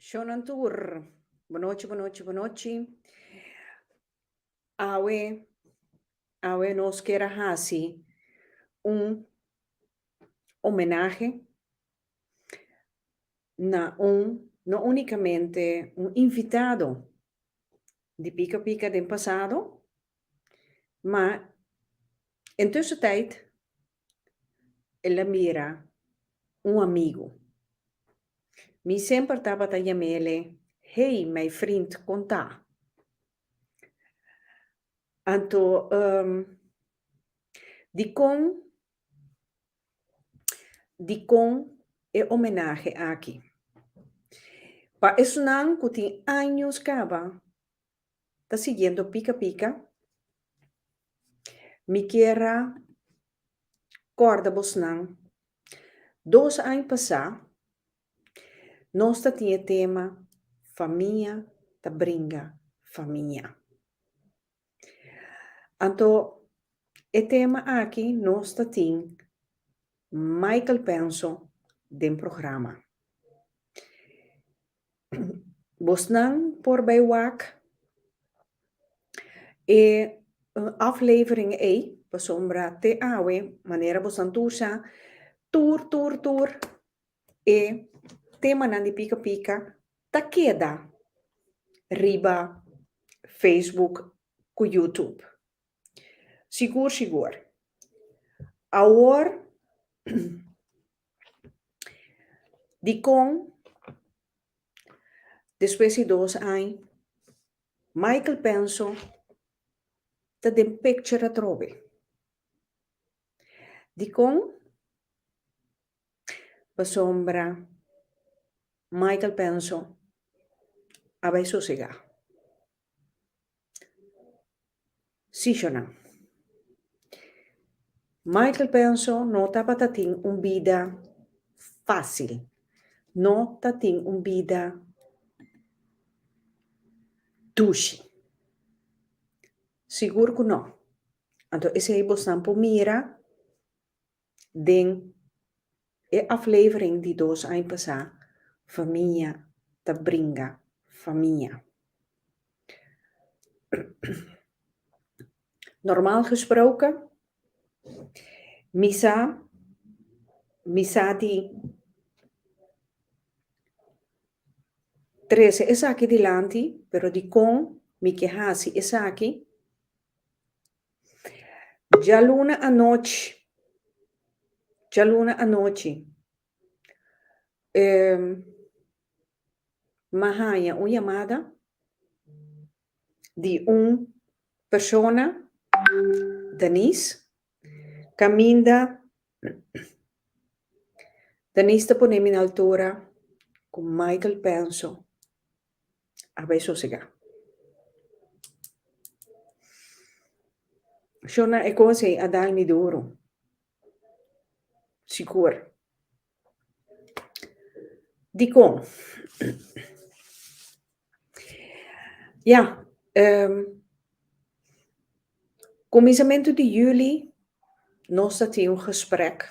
Shownan tur, bonochi, bonochi, bonochi. Awe, awe nos kier a hasi un homenahe na un, no unicamente un invitado di Pika Pika den pasado, ma en tussentijd el a mira un amigo. Mi semper tabata yam'ele, Hey, my vriend, kon ta? Anto, dikon, dikon e homenahe aki? Pa esunnan ku tin años kaba ta siguiendo Pika Pika, mi kier a kòrda bosnan, dos aña pasá nos ta tin e tema Famia ta bringa famia. Anto e tema aki nos ta tin Michael Penso den programa. Bosnan por bai wak e aflevering ei pasobra te awe manera bosnan tur sa tur tur tur e temanan di Pika Pika ta keda riba Facebook ku YouTube. Sigur sigur. Awor dikon despues di dos aña Michael Penso ta den picture atrobe? Dikon? Pasobra Michael Penso a bai sosega. Sishonan. Michael Penso no tabata tin un bida fácil. No ta tin un bida dushi. Sigur ku no. Anto esei bosnan por mira Den e aflevering di dos aña pasá, Famia ta bringa famia. Normaal gesproken, mi sa, mi sa di trese esaki dilanti, pero dikon mi ke hasi esaki? Djaluna anochi, djaluna anochi, m'a haña un yamada di un persona, Denise, kaminda Denise ta pone mi na altura ku Michael Penso a bai sosegá. Shona e kos ei a dal mi duru. Sigur. Dikon? Ya, kuminsamentu di yüli nos ta tin un gesprek.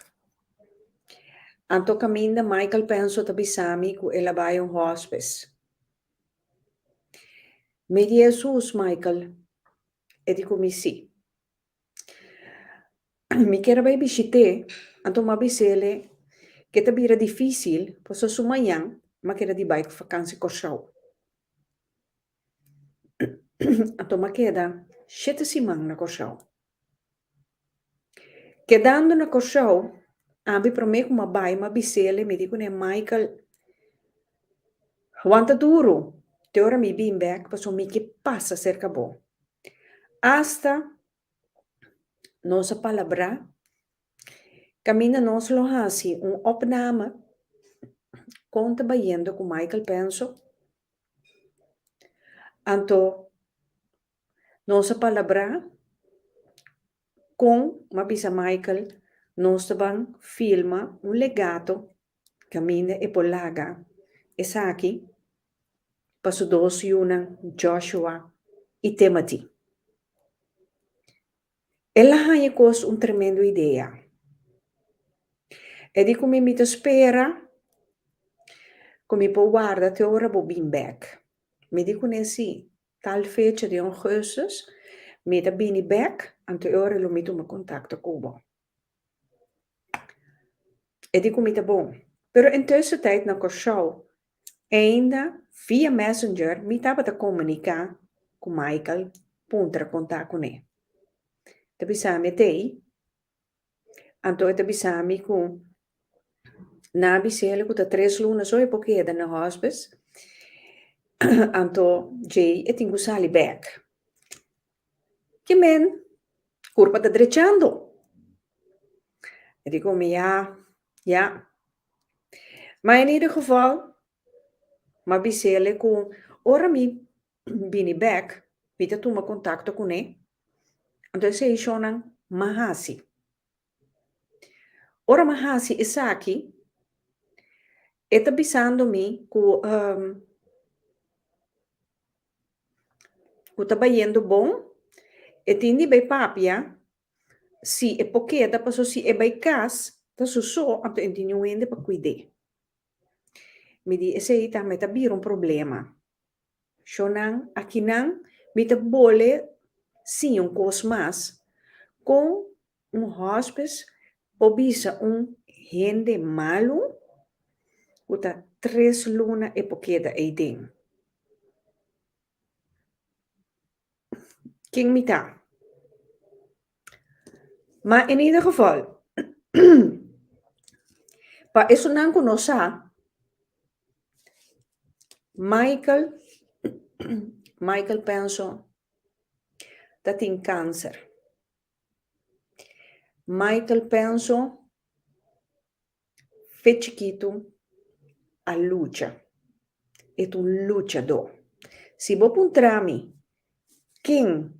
Anto kaminda Michael Penso ta bisa mi ku el a bai un hospice. Mi di Hesus, Michael, e di ku mi si. Mi kier a bai bishit'é, anto mi a bis'el ke ta bira difísil pasobra su mañan mi a keda di bai ku fakansi Kòrsou. Anto mi a keda shete siman na Kòrsou. Kedando na Kòrsou, ami promé ku mi a bai mi a bis'el, mi di kuné, Michael, wanta duru te ora mi bin bèk pasobra mi ke pasa serka bo. Asta nos a palabrá kaminda nos lo hasi un opname kon ta bayendo ku Michael Penso. Anto Nos a palabrá kon m'a bisa Michael nos ta ban filma un legato kaminda e por laga esaki pa su dos yunan Joshua i Timothy. El a haña kos un tremendo idea. E di ku mi, Mi ta spera. ku mi por warda te ora bo bin bèk. Mi di kuné si, tal fecha di ougùstùs mi ta bini bèk, anto e ora lo mi tuma kontakto ku bo. E di ku mi ta bon. Pero intussentijd na Kòrsou ainda via Messenger mi tabata komuniká ku Michael puntra kon ta kuné. Ta bisa mi t'ei, anto e ta bisa mi ku nan a bis'el ku ta tres luna so e por keda na hospice, anto djei e tin ku sali bèk. Ke men kurpa ta drechando. E di ku mi ya, ya. Ma en ieder geval, m'a bis'el ku ora mi bini bèk, mi ta tuma kontakto kuné. Anto esei shonnan m'a hasi. Ora m'a hasi esaki, e ta bisando mi ku ku ta bayendo bon, e tin di bay papia si e por keda paso si e bay kas ta su so anto e no tin niun hende pa kuid'é. Mi di esei tambe ta bira un problema. Shonnan akinan mi ta bole siña un kos mas kon un hospice por bisa un hende malu ku ta tres luna e por keda eiden. Ken mi ta? Ma en ieder geval, pa esunnan ku no sa, Michael, Michael Penso ta tin kanser. Michael Penso Fe chikitu a lucha. E ta un luchadó. Si bo puntra mi ken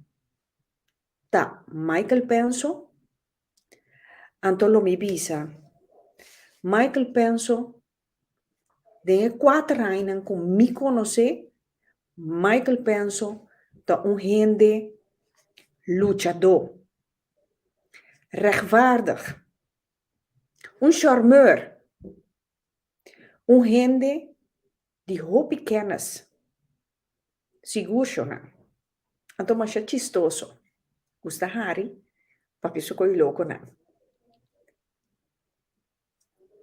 ta Michael Penso, anto lo mi bisa, Michael Penso den e kuater añanan ku mi konosé, Michael Penso ta un hende luchadó, rechtvaardig. Un charmeur, un hende di hopi kennis, sigur shona. Anto masha chistoso, gusta hari papia su ko'i lokonan.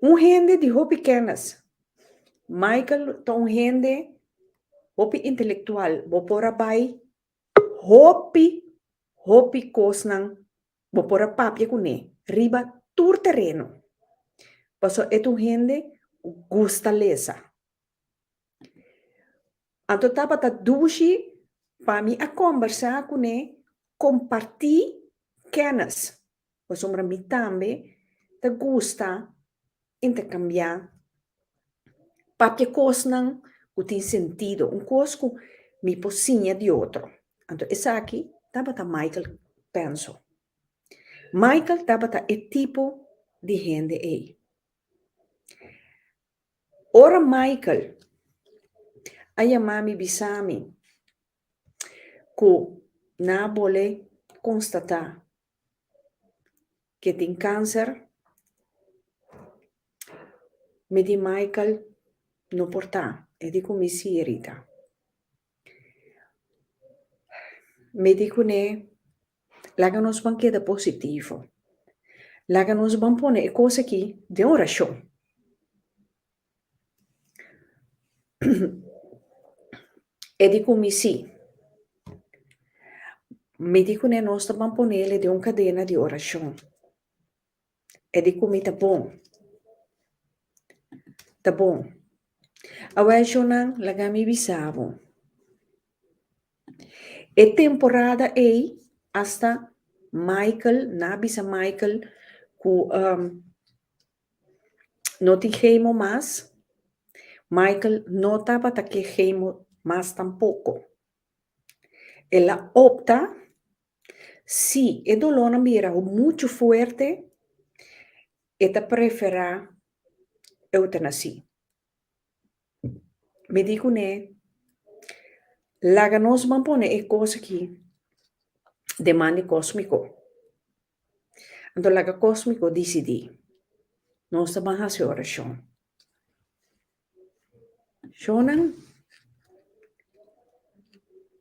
Un hende di hopi kennis. Michael ta un hende hopi intelektual, bo por a bai hopi, hopi kosnan Bo por a papia kuné riba tur tereno, pasobra e ta un hende ku gusta lesa. Anto tabata dushi pa mi a kombersá kuné, kompartí kènis, pasobra mi tambe ta gusta interkambiá, papia kosnan ku tin sentido, un kos ku mi por siña di otro. Anto esaki tabata Michael Penso. Michael tabata e tipo di hende ei. Ora Michael a yama mi bisa mi ku nan a bole konstatá ke tin kanser, mi di Michael no por ta, e di ku mi si Rita. Mi di kuné laga nos ban keda positivo, laga nos ban pone e kos aki den orashon. E di ku mi si. Mi di kuné nos ta ban ponele den un kadena di orashon. E di ku mi ta bon. Ta bon. Awel shownan laga mi bisa bo. E temporada ei asta Michael, nan a bisa Michael ku No tin chemo mas. Michael no tabata ke chemo mas tampoko. El a opta si e dolónan bira muchu fuerte, e ta preferá eutanasí. Mi di kuné, laga nos ban pone e kos aki den man di kósmiko. Anto laga kósmiko disidí. Nos ta ban hasi orashon. Shownan,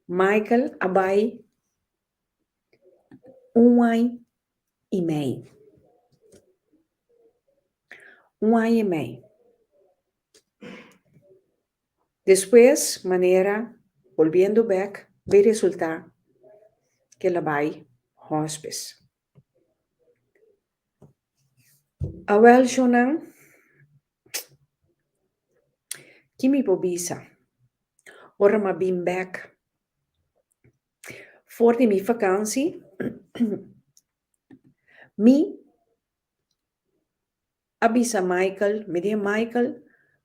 Michael a bai un aña i mei. Un aña i mei. Despues, manera bolbiendo bek, bay resulta ku el a bai hospice. Awel, shownan, ki mi por bisa? Ora mi a bin bek for di mi vakansi, mi a bisa Michael, mi di Michael,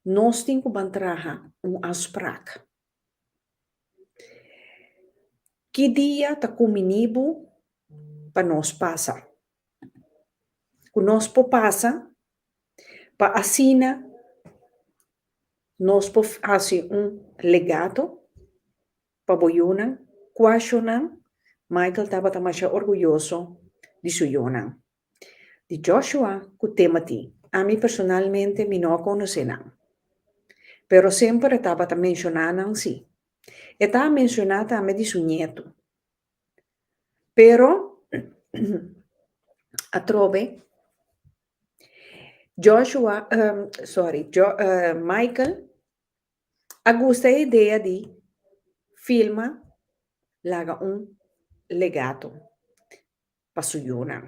nos tin ku ban traha un afsprak. Ki dia ta kumini bo pa nos pasa? Ku nos por pasa pa asina nos por hasi un legato pa bo yunan, kua shownan Michael tabata masha orguyoso di su yunan. Di Joshua ku Timothy, ami personalmente mi no a konosé nan. Pero semper e tabata menshoná nan sí. E ta a menshoná tambe di su ñetu. Pero atrobe Joshua, sorry, Michael a gusta e idea di filma laga un legato pa su yunan.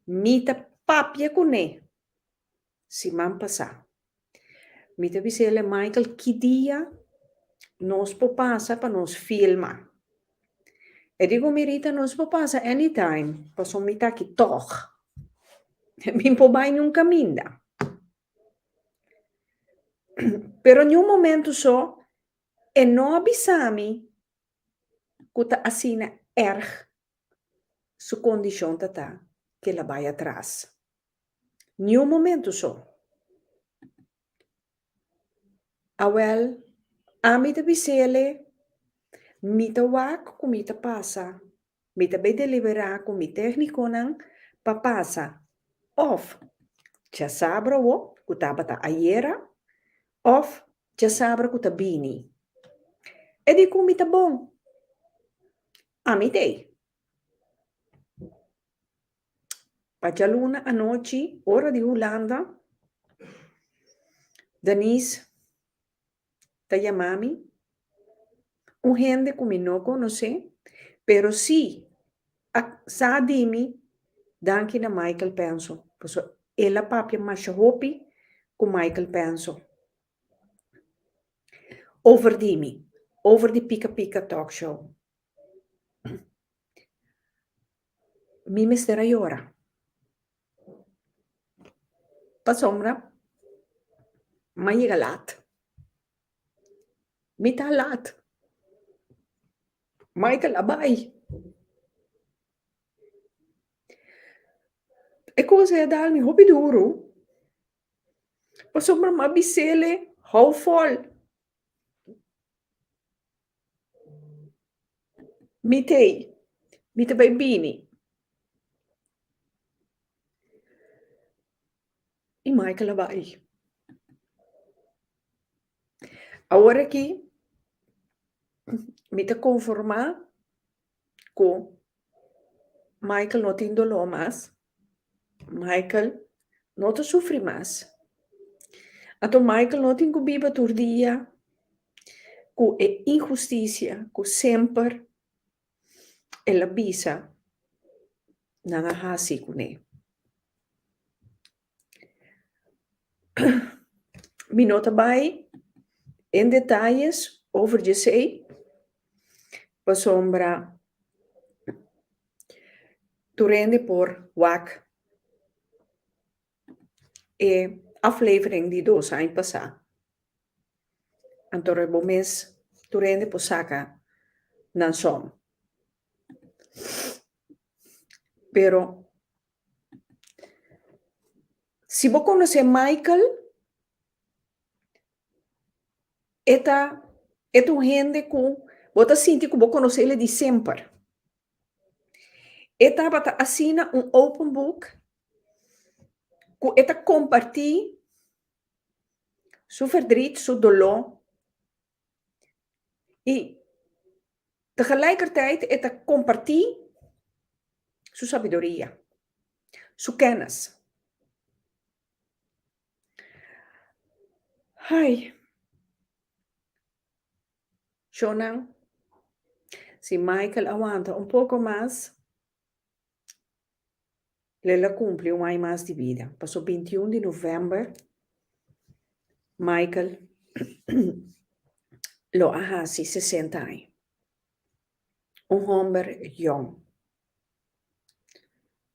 Mi ta papia kuné siman pasá. Mi ta bis'el, Michael, ki dia nos por pasa pa nos filma? E di ku mi, Rita, nos por pasa anytime, pasobra mi ta aki tòg. Mi por bai niun kaminda. Pero niun momento so e no a bisa mi ku ta asina erg su kondishon ta ta ku el a bai atras. Niun momento so. Awèl, ami ta bis'el, mi ta wak ku mi ta pasa, mi ta bai deliberá ku mi téknikonan pa pasa òf djasabra awo, ku tabata ayera, òf Djasabra ku ta bini. E di ku mi ta bon. Ami t'ei. Pa djaluna anochi, ora di Hulanda, Denise ta yama mi, un hende ku mi no konosé, pero sí a sa di mi danki na Michael Penso, pasobra el a papia masha hopi ku Michael Penso. Over di mi, over di Pika Pika Talk Show. Mi mester a yora. Pasobra m'a yega lat. Mi ta lat. Michael a bai. E kos ei a dal mi hopi duru. Pasobra m'a bis'el hou fòl. Mi t'ei, mi ta bai bini. I Michael a bai. Awor aki mi ta konformá ku Michael no tin doló mas. Michael no ta sufri mas. Anto Michael no tin ku biba tur dia ku e inhustisia ku semper el a bisa nan a hasi kuné. Mi no ta bai en detayes over djesei pasobra tur hende por wak e aflevering di dos aña pasá. Anto bo mes tur hende por saka nan som. Pero si bo konosé Michael, e ta e ta un hende ku bo ta sinti ku bo konosé el di semper. E tabata asina un open book ku e ta kompartí. Su verdriet, su doló i tegelijkertijd e ta kompartí su sabiduria, su kennis. Ai, shownan, si Michael a wanta un poko mas, lo el a kumpli un aña mas di bida. Paso 21 di novèmber Michael lo a hasi 60 aña. Un hòmber yòn.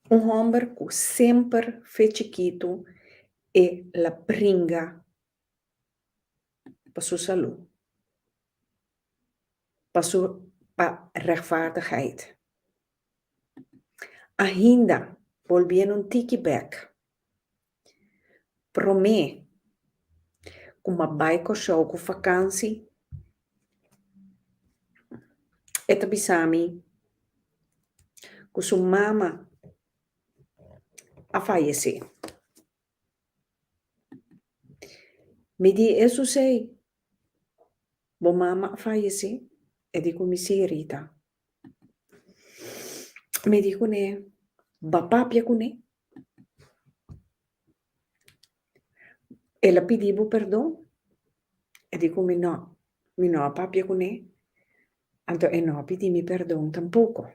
Un hòmber ku semper fe chikitu e la bringa pa su salú, pa su pa rechtvaardigheid. Ainda bolbiendo un tiki bèk, Promé ku m'a bai Kòrsou ku fakansi, e ta bisa mi ku su mama a fayesé. Mi di e susei, Bo mama a fayesé? E di ku mi, Sí, Rita. Mi di kuné, Ba papia kuné. El a pidi bo perdon? E di ku mi, No, mi no a papia kuné, anto e no a pidi mi perdon tampoko.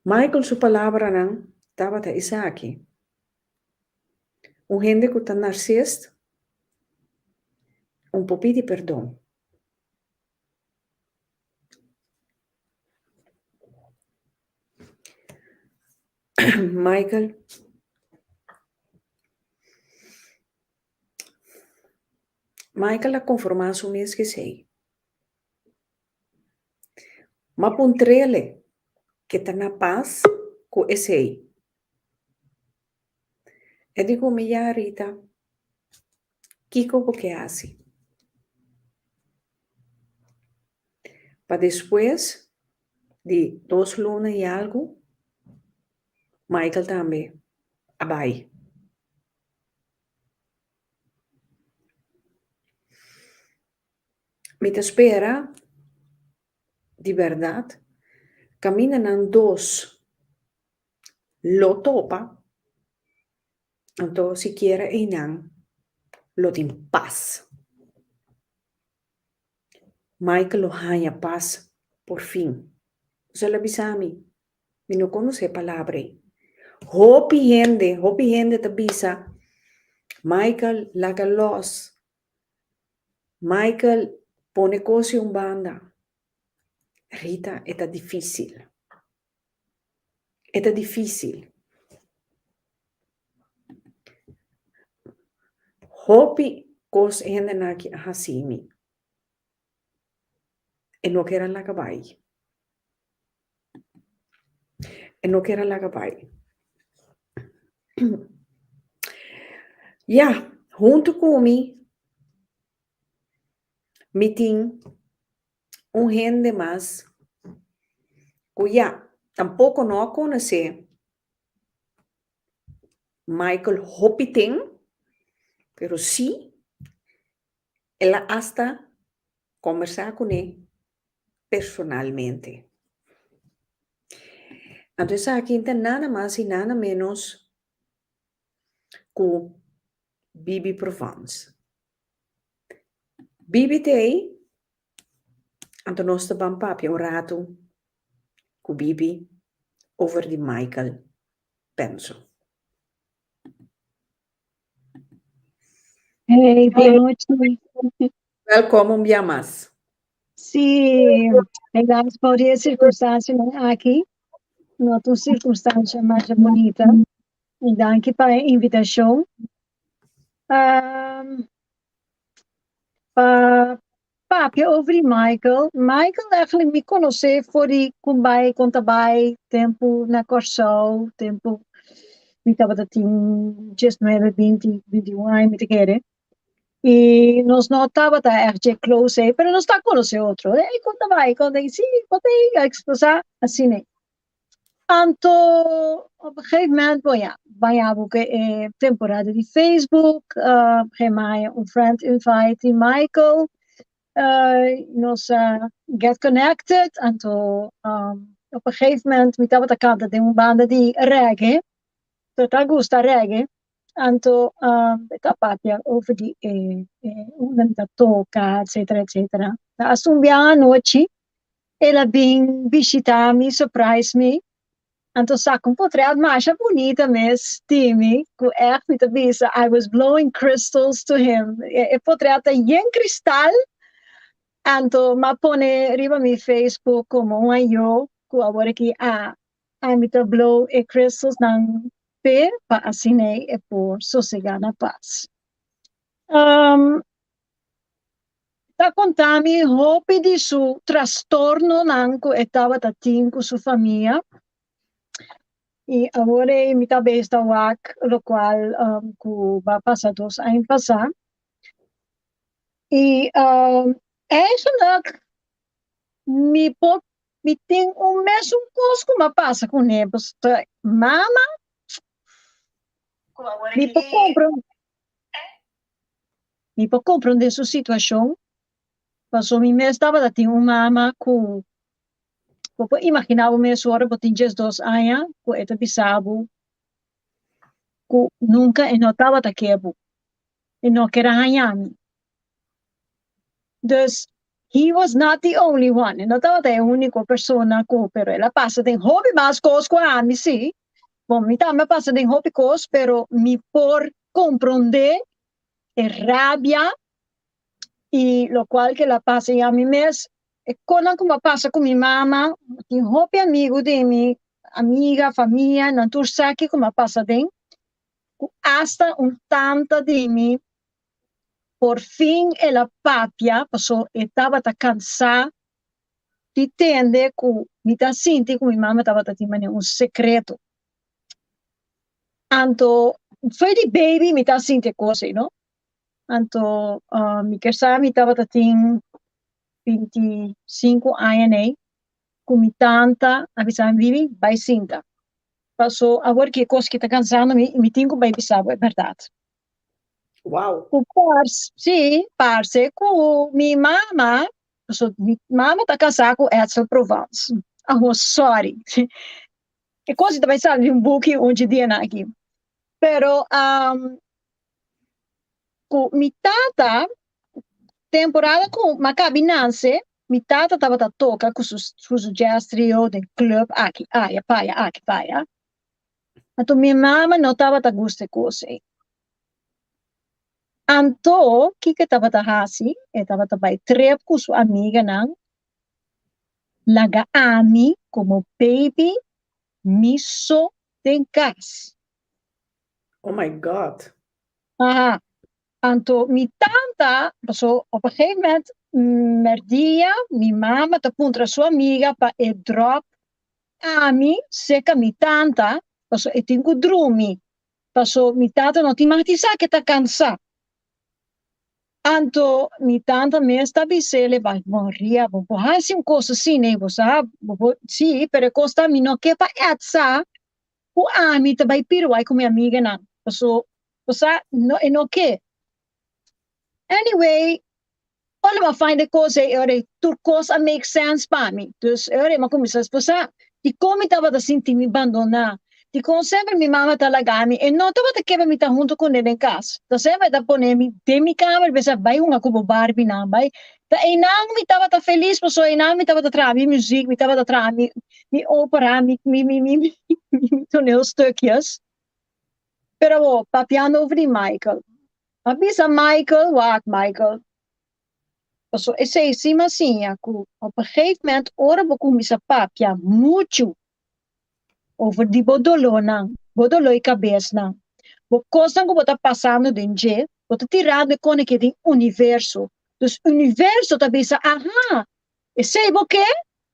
Michael su palabranan tabata esaki, Un hende ku ta narsist un por pidi perdon. Michael Michael a konformá su mes ku esei. M'a puntr'ele ke ta na pas ku esei. E di ku mi, Ya Rita, kiko bo ke hasi? Pa despues di dos luna i algu, Michael tambe a bai. Mi ta spera di bèrdat kaminda nan dos lo topa, anto sikiera einan lo tin pas. Michael lo haña pas por fin. Pues el a bisa mi, mi no konosé e palabra ei. Hopi hende, hopi hende ta bisa, Michael laga lòs, Michael pone kos un banda. Rita, e ta difísil. E ta difísil. Hopi kos e hendenan aki a hasi mi. E no kier a laga bai. E no kier a laga bai. Ya, huntu ku mi, mi tin un hende mas ku ya tampoko no a konosé Michael hopi ten, pero sí el a asta kombersá kuné personalmente. Anto esaki ta nada mas i nada ménos ku Bibi Provence. Bibi ta ei, anto nos ta ban papia un ratu ku Bibi over di Michael Penso. Hey, bon nochi. Welkom un bia mas. Sí, helaas pa di e sirkunstansianan aki, no ta un sirkunstansia masha bunita. I danki pa e invitashon. Pa papia over di Michael, Michael eigenlijk mi konosé for di kon bai kon ta bai tempu na Kòrsou, tempu mi tabata tin diesnuebe, binti, binti un aña mi ta kere. I nos no tabata ègt dje close ei, pero nos ta konosé otro. Ey, kon ta bai? Kon ta? Sí, bo ta ei? Ekspresá asina ei. Anto op een gegeven moment, bon ja, baña bo ku e temporada di Facebook, uh, un friend invite di Michael, nos a get connected, anto op een gegeven moment mi tabata kanta den un banda di reggae, e ta gusta reggae, anto e ta papia over di unda mi ta toka, etcetera, etcetera. Hasta un biaha anochi, el a bin bishitá mi, surprise mi, anto saka un potret masha bunita mes di mi, ku ègt mi ta bisa, I was blowing crystals to him. E potret ta yen kristal, anto m'a pone riba mi Facebook komo un ayo ku awor aki a ami ta blow e crystals nan p'e pa asina e por sosegá na pas. Ta konta mi hopi di su trastornonan ku e tabata tin ku su famia. I awor ei mi ta bezig ta wak lokual ku a pasa 2 aña pasá. I eigenlijk mi por mi tin un mesun kos ku m'a pasa kuné, mama mi por komprondé su situashon, pasobra mi mes tabata tin un mama ku bo por imaginá bo mes ora bo tin 12 aña ku e ta bisa bo ku nunka e no tabata ke bo. E no ker a haña mi. Dus he was not the only one. E no tabata e úniko persona ku, pero el a pasa den hopi mas kos ku ami, sí. Bon, mi tambe a pasa den hopi kos, pero mi por komprondé e rabia i lokual ku el a pasa i ami mes, e kosnan ku a pasa ku mi mama, tin hopi amigu di mi, amiga, famia, nan tur sa kiko a pasa den, ku hasta un tanta di mi, por fin el a papia, paso e tabata kansá di tende ku mi ta sinti ku mi mama tabata tin un sekreto. Anto, for di baby mi ta sinti kos, no? Anto, mi ke sa mi tabata tin 25 aña, ne? Ku mi tanta, a bisa mi: "Bibi, bai sinta. Paso awor ku kos ku ta kansando mi, mi tin ku bai bisa bo e berdat." Ku parce, sí, parce ku mi mama, so, mi mama ta kasá ku Edsel Provence. Oh, sorry. E kos tambe sali un buki un dia aki. Pero ku mi tata, temporada ku m'a kaba nase, mi tata tabata toka ku su jazz trio den club aki, aya, paya, aki, paya. Anto mi mama no tabata gusta kos ei. Anto, kiko e tabata hasi? E tabata bai trip ku su amiganan, laga ami komo baby, mi so den kas. Oh my God. Aha. Anto, mi tanta, so, op een gegeven moment, merdia, mi mama ta puntra su amiga pa e drop ami, serka mi tanta, paso e tin ku drumi. Paso mi tata no tin mag di sa ku e ta kansá. Anto, mi tanta mes ta bis'é: "Bai, bon, Ria, bo por hasi un kos asina, ne, bo sa, bo, sí, pero kos ta mi no ke pa Ed sa, ku ami ta bai piruai ku mi amiganan. Paso, bo sa, no, e no ke." Anyway, ora m'a find e kos ei, ora tur kos a make sense pa mi. Dus ora m'a kuminsá sa, di kon mi tabata sinti mi bandoná. Di kon semper mi mama ta laga mi, e no tabata ke mi ta huntu kuné den kas. Ta semper ta pone mi den mi kamber, bisa: "Bai hunga ku bo Barbie nan, bai." Ta einan mi tabata felis, paso einan mi tabata traha mi muziek, mi tabata traha mi opera, mi toneelstukjes. Pero oh, papiando over di Michael. M'a bisa Michael: "Wak, Michael. Paso esei sí m'a siña ku op een gegeven moment ora bo kuminsá papia muchu over di bo dolónan, bo doló di kabesnan, bo kosnan ku bo ta pasando den dje, bo ta tirando kos aki den universo. Dus universo ta bisa: 'Aha, esei bo ke?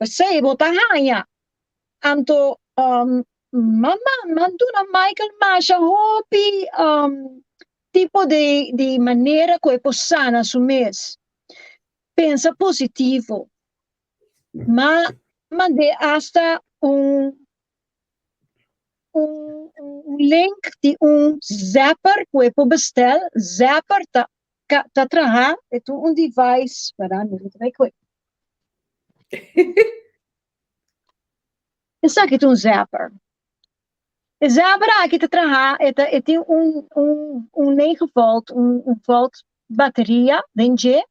Esei bo ta haña.'" Anto mama m'a duna Michael masha hopi tipo di manera ku e por sana su mes. Pensa positivo. M'a mand'é hasta un un link di un zapper ku e por bestel. Zapper ta ta traha, e ta un device, para mi ta bai kue. Esaki ta un zapper. E zapper aki ta traha, e ta e tin un un un 9 volt, un volt bateria den dje,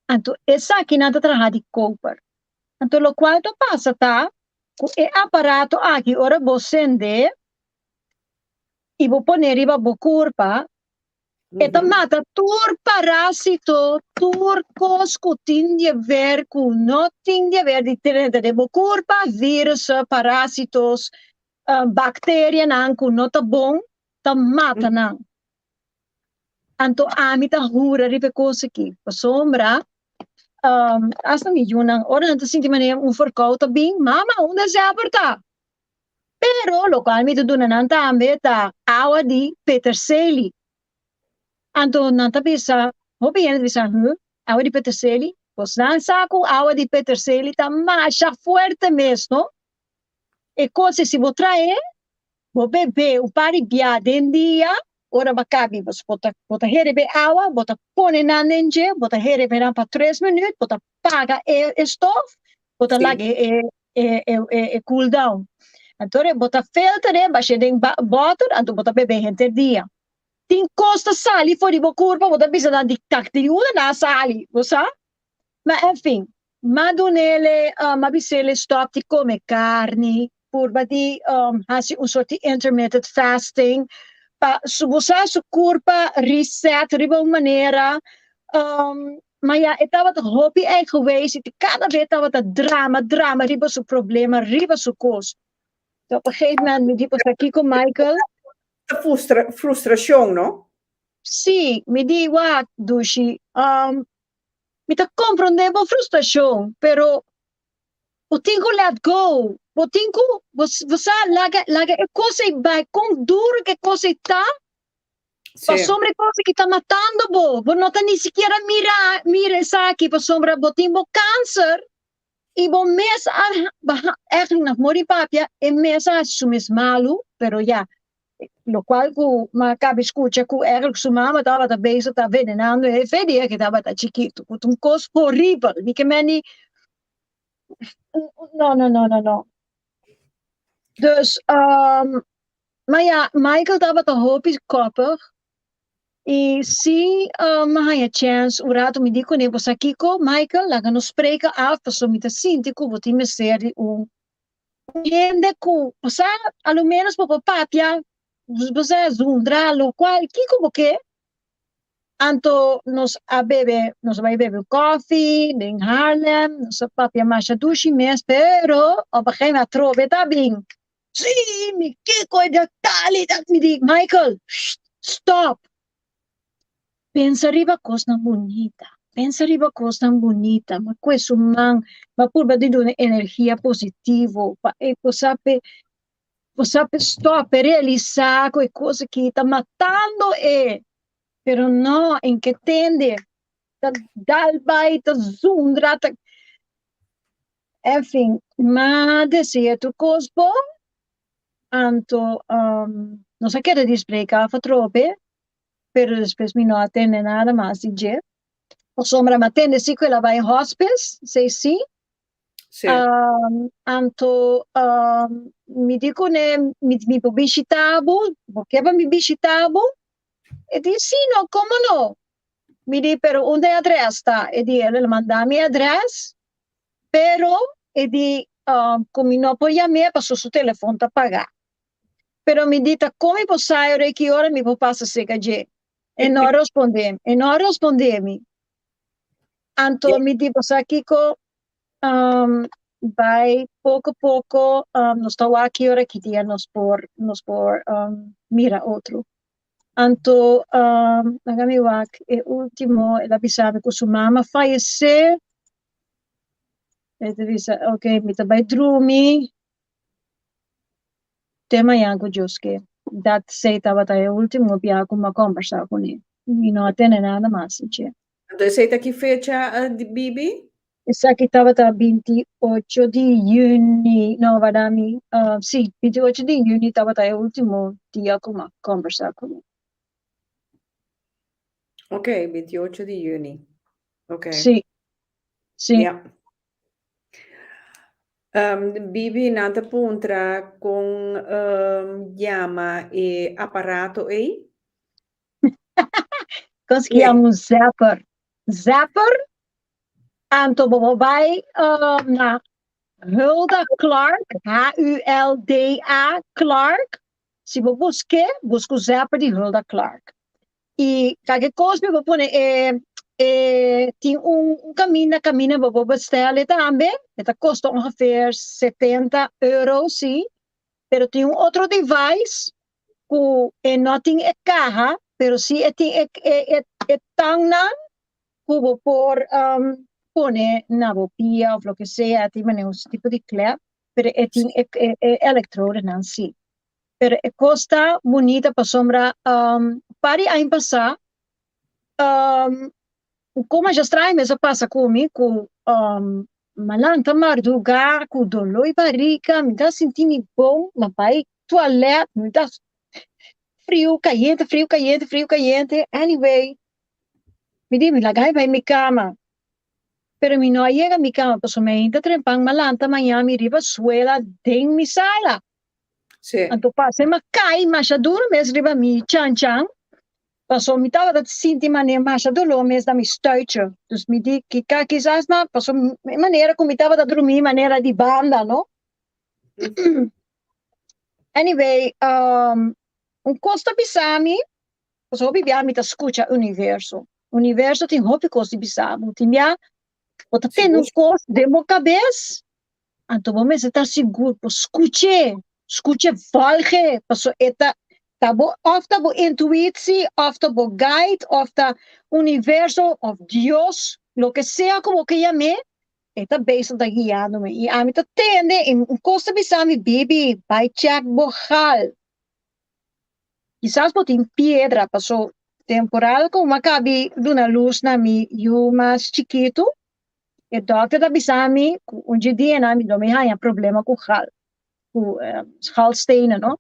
anto esakinan ta traha di koper. Anto lokual ta pasa ta ku e aparato aki ora bo sende i bo pone riba bo kurpa, e ta mata tur parásito, tur kos ku tin di haber ku no tin di haber di drenta den bo kurpa, virussen, parásitos, bakterianan ku no ta bon, ta mata nan. Anto ami ta hura riba e kos aki, pasobra asta mi yunan ora nan ta sinti manera un verkoud ta bin, mama unda e zèper ta? Pero lokual mi ta duna nan tambe ta awa di peterseli. Anto nan ta bisa, hopi hende ta bisa, huh, awa di peterseli? Bos nan sa ku awa di peterseli ta masha fuerte mes, no? E kos ei si bo trae, bo bebe un par di bia den dia, ora bo a kabi bo ta bo ta herebe awa, bo ta pone nan den dje, bo ta herebe nan pa tres minuut, bo ta paga e e stof, bo ta laga e e e e cool down. Anto bo ta filter e basha den bòter, anto bo ta bebe henter dia. Tin kos ta sali for di bo kurpa, bo ta bisa nan di tak di unda nan a sali, bo sa? Ma enfin, m'a dun'ele, m'a bis'ele stop di come carni, purba di haci un soort di intermittent fasting, pa su bo sa su curpa reset riba un manera, ma ya e tabata hopi eigenwijs y cada vez tabata drama, drama riba su problema, riba su cos. Op een gegeven moment mi di, pues kico, Michael? Frustracion, no? Sí, mi di, wak, dushi, mi ta comprende bo frustracion, pero bo tin cu let go, bo tin cu, bo, bo sa, laga, laga e cos ei bai, con duro cu e cos ei ta, pasobra e cos aki ta matando bo, bo no ta ni sikiera mira, mira esaki, pasobra bo tin bo cancer, y bo mes a, eigenlijk na mori papia, e mes a haci su mes malu, pero ya, locual cu m'a caba scucha cu eigenlijk su mama tabata bezig ta venenando e fe dia cu e tabata chikito, cu ta un cos horibel, mi ke meni, no, no, no, no, no. Dus, ma ya, Michael tabata hopi koppig, y si m'a haya chance un rato mi di cune, bo sa kico, Michael, laga nos spreken af, pasobra mi ta sinti cu bo tin mester di un hende cu, bo sa, a lo menos bo por papia, bo sa, zundra, locual, kico bo ke? Anto nos a bebe, nos a bai bebe un koffie den Haarlem, nos a papia masha dushi mes, pero op een gegeven moment atrobe ta bin, si, mi kico e di tal y tal, mi di, Michael, sht, stop, pensa riba cosnan bunita, pensa riba cosnan bunita, m'a cue su man, m'a purba di duna energia positivo pa e por sa p'e, por sa p'e stop, p'e realisa cu e cos aki ta matando e, pero no, en ke tende, ta dal bai, ta zundra, ta, enfin, m'a desea tur cos bon, anto nos a keda di spreek af atrobe, pero despues mi no a tende nada mas di dje. Pasobra mi a tende si cu el a bai hospice, esey si. Anto mi di cune, mi por bishita bo? Bo ke pa mi bishita bo? E di, si no, como no? Mi di, pero unda e adres ta? E di, el a manda mi e adres, pero e di cu mi no por yam'é pasobra su telefon ta paga. Pero mi di, ta con mi por sa ora y ki ora mi por pasa cerca dje? E no a responde, e no a responde mi. Anto mi di, bo sa kico, bai poco poco, nos ta wak ki ora ki dia nos por mira otro. Anto, laga mi wak, e ultimo, el a bisa mi cu su mama a fayece. E ta bisa, ok, mi ta bai drumi, te mañan cu Dios ke. Dat esey tabata e ultimo bia cu mi a combersa cune. Mi no a tene nada mas di dje. Anto esey ta ki fecha, di Bibi? Esaki tabata 28 di yüni, no, warda mi, sí, 28 di yüni tabata e último dia ku mi a kombersá kuné. Ok, 28 di yüni. Ok. Sí, sí. Ja. Bibi, nan ta puntra kon yama e aparato ei. Kos ki yama un zapper. Zapper, anto bo por bai na Hulda Clark, H-U-L-D-A Clark. Si bo busk'é, buska un zapper di Hulda Clark. I kake kos mi por pone e e tin un un kaminda kaminda bo por bestel e tambe, e ta kosta ongeveer 70 euro si, pero tin un otro device ku e no tin e kaha, pero si e tin e tangnan ku bo por pone na bo pia òf loke sea, tin manera un tipo di klep, pero e tin e elektrodenan si. Pero e kos ta bunita pasobra par di aña pasá komo masha straño mes a pasa ku mi ku mi a lanta mardugá ku doló di barika, mi ta sinti mi bon, mi a bai tualèt, mi ta friu, kayente, friu, kayente, friu, kayente, anyway, mi di mi laga bai mi kama, pero mi no a yega mi kama pasobra mi ainda trempan, mi a lanta mañana mi riba suela den mi sala. Anto pasa mi a kai masha duru mes riba mi chan chan, pasobra mi tabata sinti manera masha doló mes na mi stuitje. Dus mi di kika kisas na pasobra e manera ku mi tabata drumí manera di banda, no? Anyway, un kos ta bisa mi, pasobra hopi bia mi ta skucha universo. Universo tin hopi kos di bisa bo. Tin bia bo ta tende un kos den bo kabes, anto bo mester ta sigur por skuch'é, skuch'é volg'é, pasobra e ta bo òf ta bo intuitie, òf ta bo guide, òf ta universo, òf Dios, loke sea ku bo ke yam'é, e ta bezig ta guiando mi. I ami ta tende i un kos ta bisa mi, Bibi, bai check bo gal. Kisas bo tin piedra, paso temporada ku mi a kabi duna lus na mi yu mas chikitu, e dòkter ta bisa mi ku un dje dianan mi lo mi haña problema ku gal, ku galstenen, no?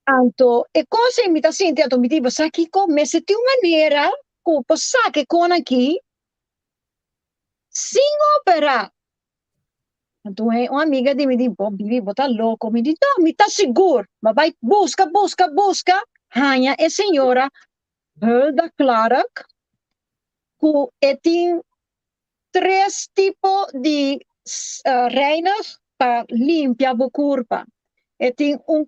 Anto e kos ei mi ta sinti, anto mi di, bo sa kiko? Mester tin un manera ku por saka e kon aki sin operá. Anto un amiga di mi di, bo Bibi, bo ta loko. Mi di, no, mi ta sigur. Mi a bai buska, buska, buska, haña e señora Hulda Clark ku e tin tres tipo di reinig pa limpia bo kurpa. E tin un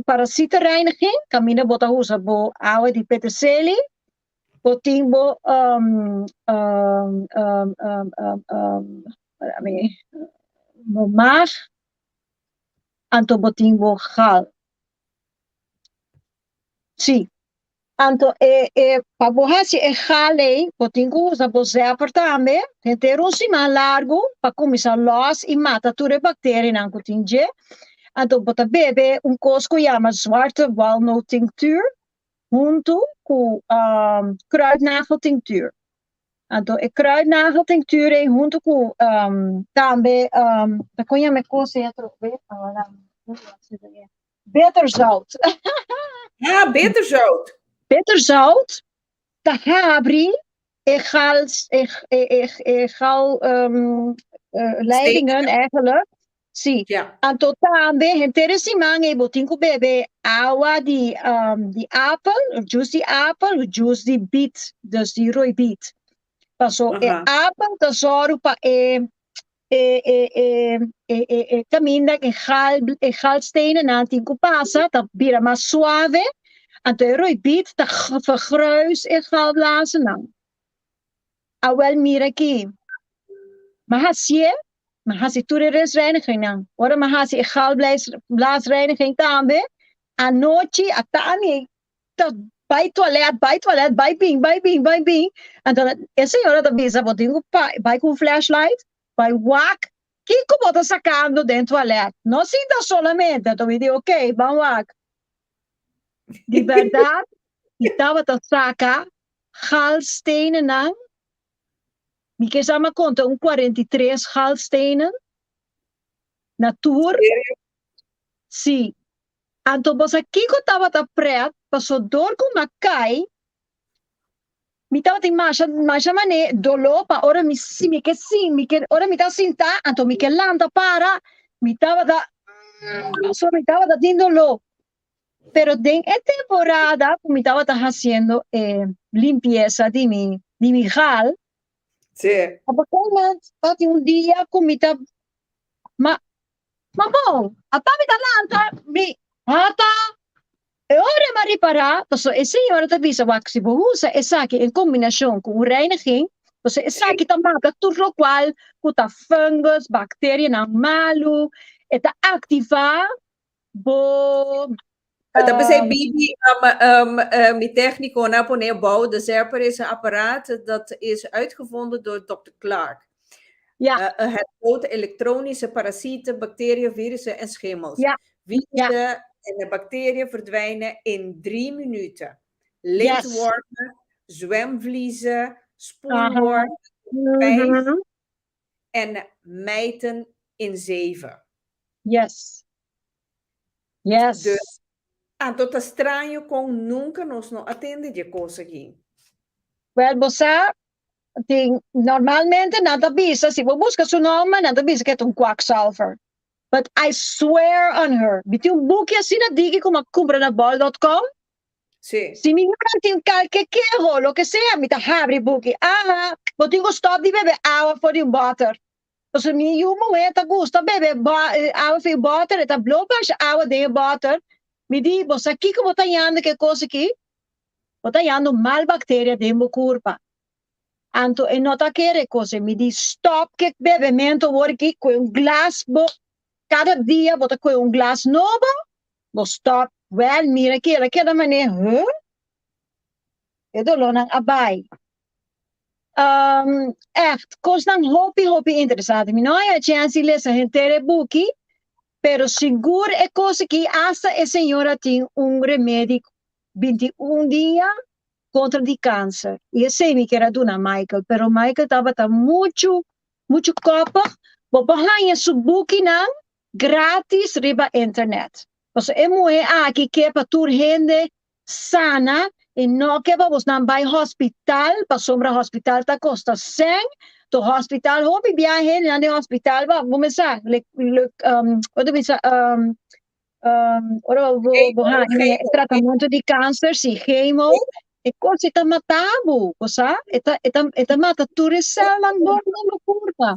parasietenreiniging, kaminda bo ta usa bo awa di peterselie, bo tin bo bo maag, anto bo tin bo gal. Sí. Anto e pa bo hasi e gal ei, bo tin ku usa bo zapper tambe, henter un siman largu pa kuminsá lòs i mata tur e bakterianan ku tin dje. Anto bo ta bebe un kos ku yama zwarte walnoottinctuur huntu ku kruidnageltinctuur. Anto e kruidnageltinctuur ei huntu ku tambe, ta kon yama e kos ei atrobe? Bitterzout. Ah, bitterzout. Bitterzout ta habri e gal, e gal leidingen eigenlijk. Sí. Anto tambe henter e siman ei bo tin ku bebe awa di apel, juice di apel, juice di biet, dus di rooibiet. Paso e apel ta sòru pa e kaminda e galstenennan tin ku pasa ta bira mas suave, anto e rooibiet ta vergruis e galblazennan. Awel mira aki, mi a hasié, mi a hasi tur e restreinigingan. Ora mi a hasi e galblaasreiniging tambe, anochi ata mi ta bai toilet, bai toilet, bai bin, bai bin, bai bin. Anto e señora ta bisa, bo tin ku bai ku un flashlight, bai wak kiko bo ta sakando den toilet. No sinta solamente. Anto mi di, ok, ban wak. Di bèrdat, mi tabata saka galstenennan. Mi ke sa m'a konta un 43 galstenen na tur. Serio? Sí. Anto bo sa kiko tabata pret, paso dor ku m'a kai, mi tabatin masha masha mane doló pa ora mi si mi ke sin mi ke ora mi ta sintá anto mi ke lanta para, mi tabata paso mi tabata tin doló. Pero den e temporada ku mi tabata hasiendo e limpiesa di mi di mi gal, op een gegeven moment tabatin un dia ku mi ta ma ma bon, ata mi ta lanta mi ata e ora mi a ripará pasobra e señora ta bisa wak si bo usa esaki en kombinashon ku un reiniging, pasobra esaki ta mata tur lokual ku ta fungus, bakterianan malu, e ta aktivá Bo Ta pensei Bibi, mi técnico na pone bouw de Zerper is een apparaat dat is uitgevonden door Dr. Clark. Het doodt elektronische parasieten, bacteriën, virussen en schimmels. Virussen en de bacteriën verdwijnen in 3 minuten. Lintwormen, zwemvliezen, spoelwormen, 5 en mijten in 7. Dus, anto ta straño kon nunka nos no a tende dje kos aki. Wel, bo sa, tin, normalmente nan ta bisa, si bo buska su nomber, nan ta bisa ku e ta un kwakzalver. But I swear on her, mi tin un buki asina diki ku mi a kumpra na bol.com. Si mi yunan tin kalke keho, loke sea, mi ta habri buki. Aha, bo tin ku stòp di bebe awa for di un bòter. Pasobra mi yu muhé ta gusta bebe awa for di bòter, e ta blo basha awa den e bòter. Mi di, bo sa kiko bo ta yanda ku e kos aki? Bo ta yanda un mal bakteria den bo kurpa. Anto e no ta kere e kos ei. Mi di, stòp ku e bebementu awor aki, kohe un glas bo, kada dia bo ta kohe un glas nobo, Bo stop. Wel, mira ki el a keda manera, huh? E dolónan a bai. Echt, kosnan hopi, hopi interesante. Mi no a haya chèns di lesa henter e buki, pero sigur e kos aki, asta e señora tin un remedi 21 dia kontra di kanser. I esei mi kier a duna Michael, pero Michael tabata muchu, muchu kòpig. Bo por haña su bukinan gratis riba internet. Pasobra e muhé aki ke pa tur hende sana i no ke pa bosnan bai hospital pasobra hospital ta kosta sèn. To hospital hopi bia hendenan den hospital ba bo mesa le le ora ta bisa ora bo bo haña e tratamentu di kanser si chemo e kos ei ta mata bo, bo sa e ta e ta e ta mata tur e sèlnan bon den bo kurpa.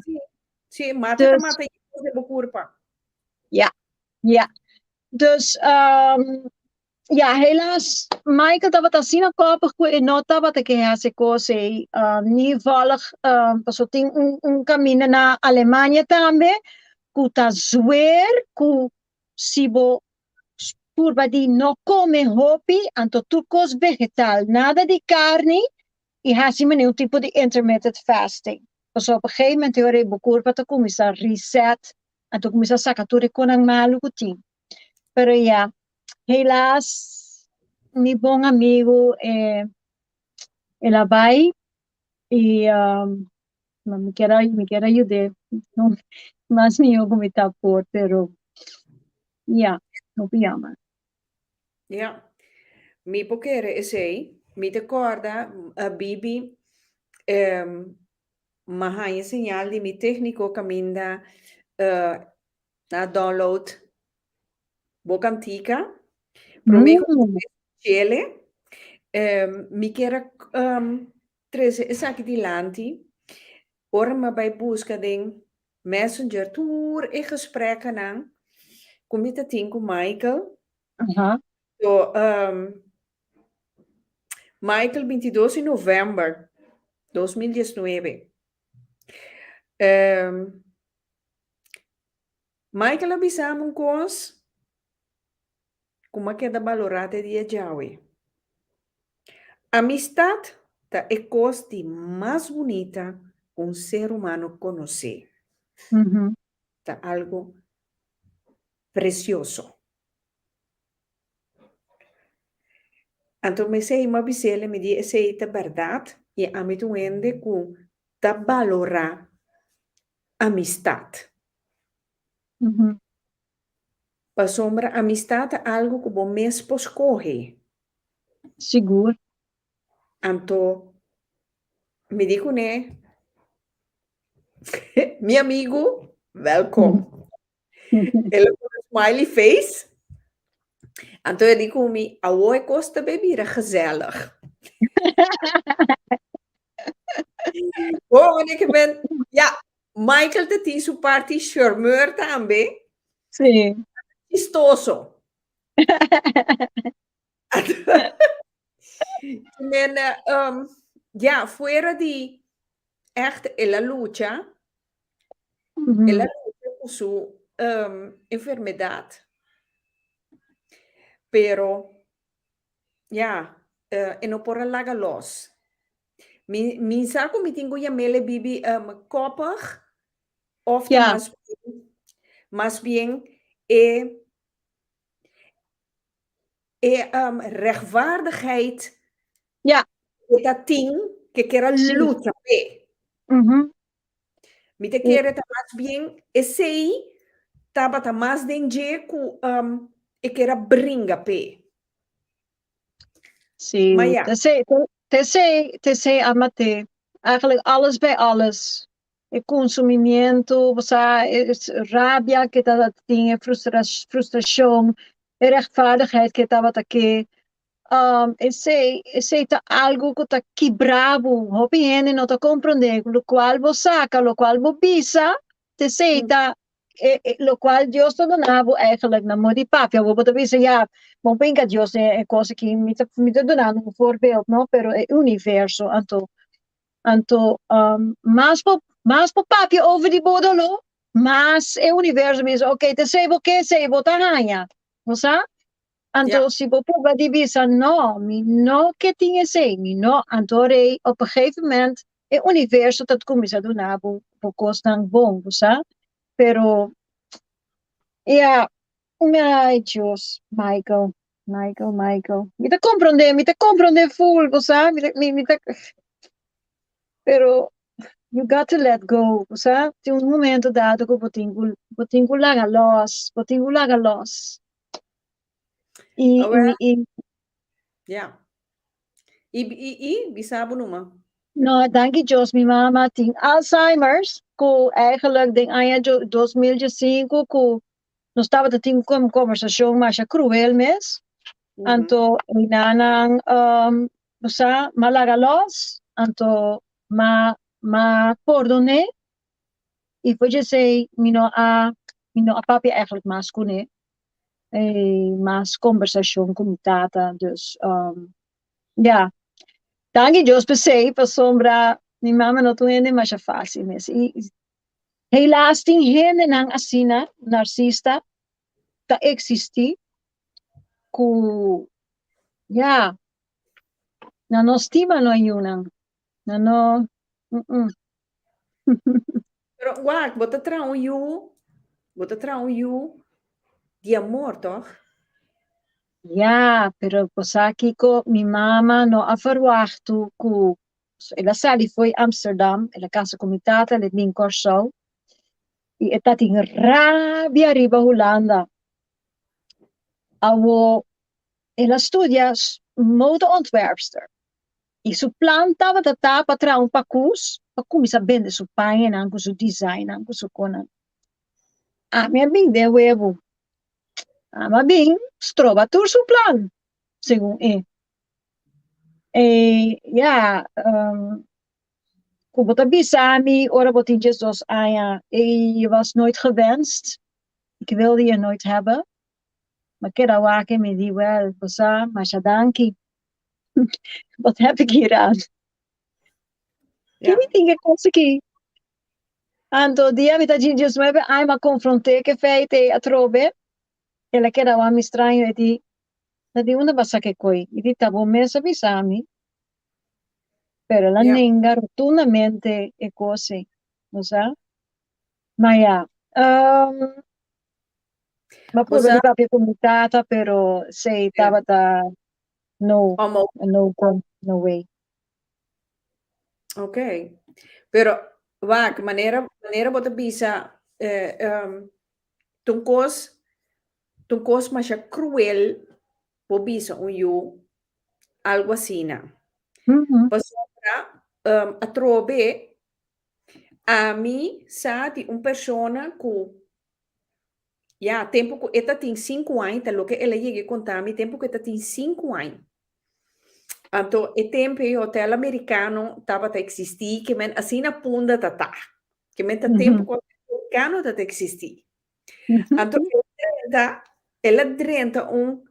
Sí, mata ta mata hijos de bo curpa. Ja, ja. Dus, ja, helaas, Michael tabata asina koppig ku e no tabata ke hasi kos ei. Ni volg, paso tin un, un kaminda na Alemania tambe, ku ta zweer ku si bo purba di no kome hopi, anto tur kos vegetal, nada di karni, i hasi manera un tipo di intermittent fasting. Pasobra op een gegeven moment e ora ei bo kurpa ta kuminsá reset, anto kuminsá saka tur e konan malu ku tin. Pero ya, helaas mi bon amigu e el a bai i mi kier a mi kier a yud'é mas mihó ku mi ta por, pero ya, hopi jammer. Ya, mi por kere esei. Mi ta kòrda Bibi m'a haña señal di mi tékniko kaminda na download bo kantika. Promé ku mi skuch'é, mi kier a trese esaki dilanti. Ora mi a bai buska den Messenger tur e gesprekkenan ku mi ta tin ku Michael. So, Michael 22 di novèmber 2019. Michael a bisa mi un kos ku mi a keda balorá te dia djawe. Amistat ta e kos di mas bunita ku un ser humano konosé. Ta algu presioso. Anto mesei mi a bis'el, mi di esei ta bèrdat i ami ta un hende ku. ta balorá amistat. Pasobra amistat ta algu ku bo mes por skohe. Sigur. Anto mi di kuné, Mi amigu, wèlkom. El a pone smiley face. Anto e di ku mi, Awor e kos ta bay bira gezellig. Bo mane ke men, ya, Michael ta tin su parti charmeur tambe. Sí. Chistoso. Men, ya, fuera di echt el a lucha, el a lucha ku su enfermedad, pero ya, e no por a laga los. Mi mi sa ku mi tin ku yam'el e bibi koppig òf ta mas bien mas bien e e rechtvaardigheid ku ta tin ke kier a lucha p'e. Mi ta kere ta mas bien esei tabata mas den dje ku e kier a bringa p'e. Sí, Ma ya. Tesei, tesei, tesei a mat'é. Eigenlijk alles bij alles. E consumimiento, bo sa, e rabia ke tabata tin, e frustracion, e rechtvaardigheid ke tabata ke. Esei, esei ta algo ku ta kibra bo. Hopi hende no ta comprende locual bo saca, locual bo bisa, T'esei ta e e lokual Dios ta duna bo eigenlijk na modo di papia. Bo bo ta bisa ya, bo penka Dios den e kos aki, mi ta mi ta dunando un voorbeeld no, pero e universo anto anto mas bo mas bo papia over di bo doló, mas e universo bisa ok t'esei bo ke, esei bo ta haña, bo sa? Anto si bo purba di bisa no, mi no ke tin esei, mi no, anto rei op een gegeven moment e universo ta cuminsa duna bo bo cosnan bon, bo sa? Pero ya, ay Dios, Michael, Michael, Michael. Mi ta comprende, mi ta comprende full, bo sa? Mi ta, mi, mi ta, pero you got to let go, bo sa? Tin un momento dado cu bo tin cu, bo tin cu laga los, bo tin cu laga los. Y, Awel, y, y ya. I, i, i, bisa bo numa. No, danki Dios, mi mama tin Alzheimer's, ku eigenlijk den aña 2005 ku nos tabata tin un conversacion masha cruel mes. Anto einanan bo sa, m'a laga los, anto m'a m'a pordon'é i for djesei mi no a mi no a papia eigenlijk mas kuné. Mas conversacion cu mi tata, dus ya. Danki Dios p'esei, pasobra mi mama no ta un hende masha facil mes. I helaas tin hendenan asina, narcista, ta existi cu ya, nan no stima nan yunan, nan no. Pero wak, bo ta traha un yu, bo ta traha un yu di amor, tòg? Ya, pero bo sa kiko, mi mama no a verwachtu ku el a sali fo'i Amsterdam, el a kasa ku mi tata, el a bin Kòrsou, i e tatin rabia riba Hulanda. Awo el a studia modeontwerpster. I su plan tabata ta pa traha un pakus pa kuminsá bende su pañanan ku su designnan ku su konan. Ami a bin den webu. Ami a bin stroba tur su plan, segun e. E ya, ku bo ta bisa mi ora bo tin diesdos aña, e je was nooit gewenst, ik wilde je nooit hebben. Mi a keda wak i mi di, wèl, bo sa, masha danki. Wat heb ik hier aan? Ki mi tin ke kos aki? Anto dia mi ta djin 19 aña mi a konfronté ku e feit ei atrobe. El a keda wak mi straño e di, Ta di unda bo a saka e koi? Mi di, Ta bo mes a bisa mi. Pero el a nenga rotundamente e kos ei, bo sa? Ma ya, mi a purba di papia ku mi tata, pero esei tabata No, Omo. no go, no way. Ok. Pero wak, manera manera bo ta bisa eh, ta un kos ta un kos masha kruel bo bisa un yu algu asina. Pasobra atrobe ami sa di un persona ku ya tempu ku e ta tin sinku aña ta loke el a yega e konta mi tempu ku e ta tin sinku aña. Anto e tempu ei hotel americano tabata eksistí ke men asina Punda ta ta. Ke men ta tempu ku hotel americano ta ta eksistí. Anto el a drenta el a drenta un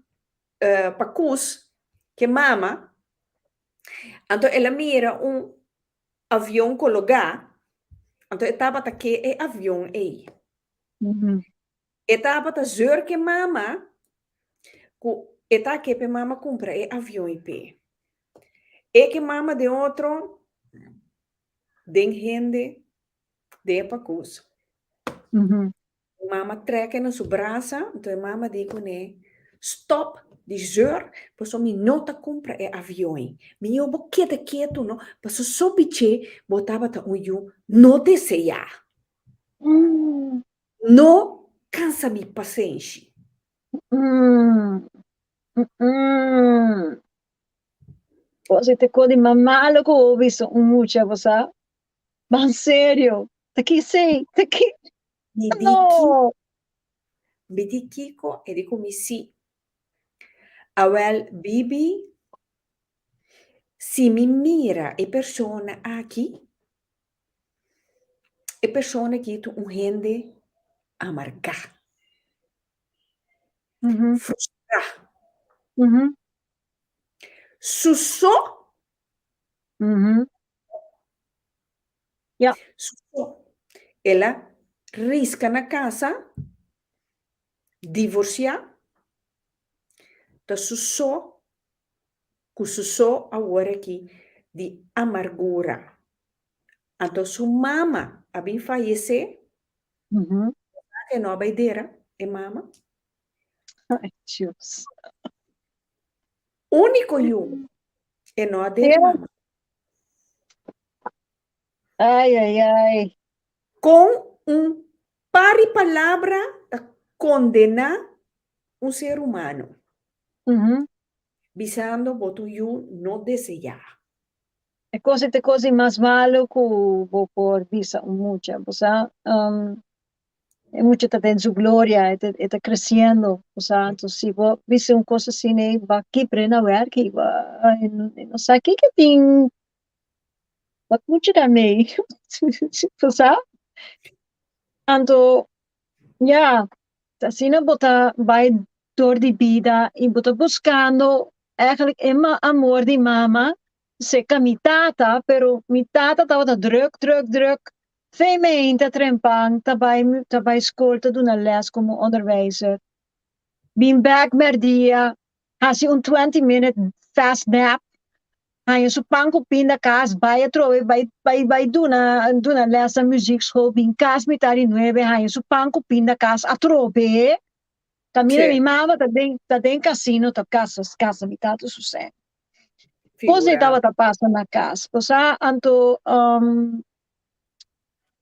pakus ke mama anto el a mira un avion kologá anto e tabata ke e avion ei. E tabata zeur ke mama ku e ta ke p'e mama kumpra e avion ei p'e. E ke mama den otro den hende den e pakus. E mama trek e na su brasa, anto e mama di kuné, Stop di zeur, pasobra mi no ta kumpra e avion ei. Mihó bo keda ketu no, pasobra so bich'é bo tabata un yu no deseá. No kansa mi pasenshi. Bo si te ko di mama lo ku bo bisa un mucha bo sa. Ban serio, ta ki esei? Ta ki? Mi di ki, No! mi di kiko? E di ku mi si. Awel, Bibi, si mi mira e persona aki, e persona aki ta un hende amargá, frustrá. Su so Su so. El a riska na kasa, divorsiá, ta su so ku su so awor aki di amargura. Anto su mama a bin fayesé, e no a bai dera e mama. Ay, Dios. Úniko yu, e no a dera mama. Ay, ay, ay. Kon un par di palabra ta kondená un ser humano? Bisando bo ta un yu no deseá. E kos ei ta e kos di mas malu ku bo por bisa un mucha. Bo sa, e mucha ta den su gloria, e ta e ta kresiendo, bo sa. Entonces si bo bisa un kos asina ei ba kibr'e na wèrki, ba e no sa kiko tin, wat moet je daarmee? Bo sa? Anto, ya, asina bo ta bai dor di bida i bo ta buskando eigenlijk e amor di mama serka mi tata, pero mi tata tabata druk, druk, druk. Fe meinta trempan ta bai ta bai skol ta duna les komo onderwijzer. Bin bek merdia, hasi un 20 minute fast nap, haña su pan ku pinda kas, bai atrobe bai bai bai duna duna les na muziekschool, bin kas mitar di nuebe, haña su pan ku pinda kas atrobe. Kaminda mi mama ta den ta den casino ta kasa kasa mi tata su sèn. Kos ei tabata pasa na kas. Bo sa anto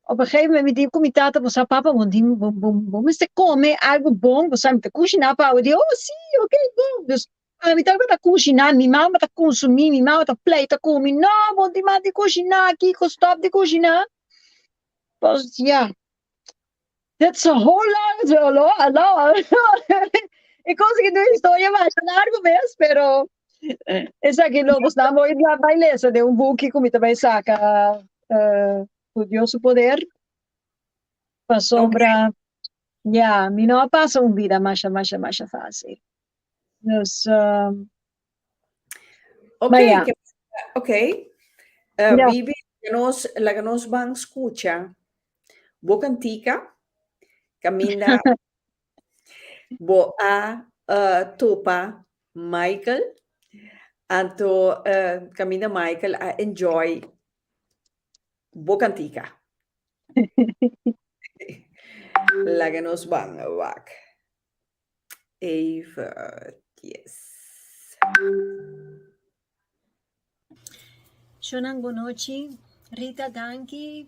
op een gegeven moment mi di ku mi tata, bo sa papa bo tin bo bo bo mester kome algu bon, bo sa mi ta kushiná pa bo. Di oh si oke bon. Dus ami tabata kushiná, mi mama ta kunsumí, mi mama ta pleita ku mi, no bo no tin mas di kushiná, kiko stòp di kushiná. Pues ya. That's a whole long, a lot, a lot. E cosa que tu historia masha largo mes, pero esaki lo bos nan voy bai lesa den un buki ku mi ta bai saka ku Dios su poder. Pasobra, ya, mi no a pasa un bida masha, masha, masha fácil. Dus, Ok, maar ja. Ok. Bibi, laga nos, laga nos ban skucha bo kantika kaminda bo a topa Michael. Anto kaminda Michael a enjoy bo kantika. Laga nos ban wak. Even, yes. Shonan bonochi. Rita, danki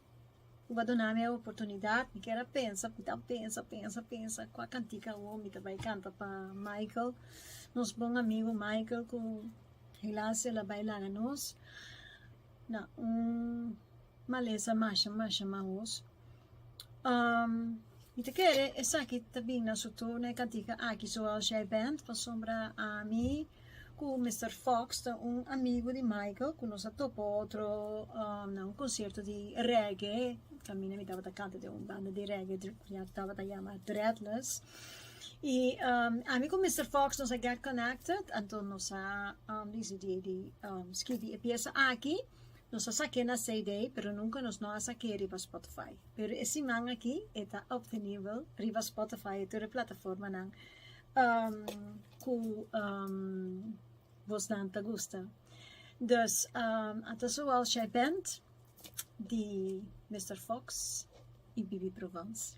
ku bo a duna mi e oportunidat. Mi kier a pensa, mi ta pensa, pensa, pensa kua kantika awor mi ta bai kanta pa Michael, nos bon amigu Michael ku helaas el a bai laga nos na un malesa masha, masha mahos. Mi ta kere esaki ta bin na su turno e kantika aki Zoals Jij Bent pasobra ami ku Mister Fox ta un amigu di Michael ku nos a topa otro na un konsierto di reggae kaminda mi tabata kanta den un banda di reggae ku ya tabata yama Dreadless i ami ku Mister Fox nos a get connected anto nos a disidí di skibi e piesa aki. Nos a sak'é na CD, pero nunka nos no a sak'é riba Spotify. Pero e siman aki e ta optenibel riba Spotify i tur e plataformanan ku bosnan ta gusta. Dus ata Zoals Jij Bent di Mister Fox i Bibi Provence.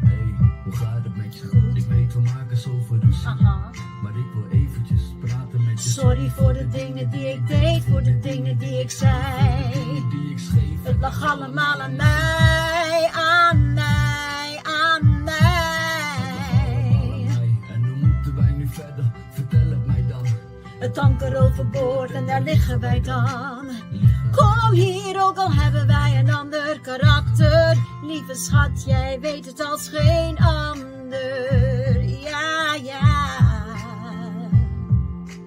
Hey, hoe gaat het met je? Ik weet we maken zoveel ruzie. Aha. Maar ik wil eventjes praten met je. Sorry voor de dingen die ik deed, voor de dingen die ik zei. Dingen die ik schreef. Het lag allemaal aan mij, aan mij, aan mij. Allemaal aan mij. En hoe moeten wij nu verder? Vertel het mij dan. Het anker overboord en daar liggen wij dan. Liggen. Kom hier, ook al hebben wij een ander karakter. Lieve schat, jij weet het als geen ander. Ja, ja.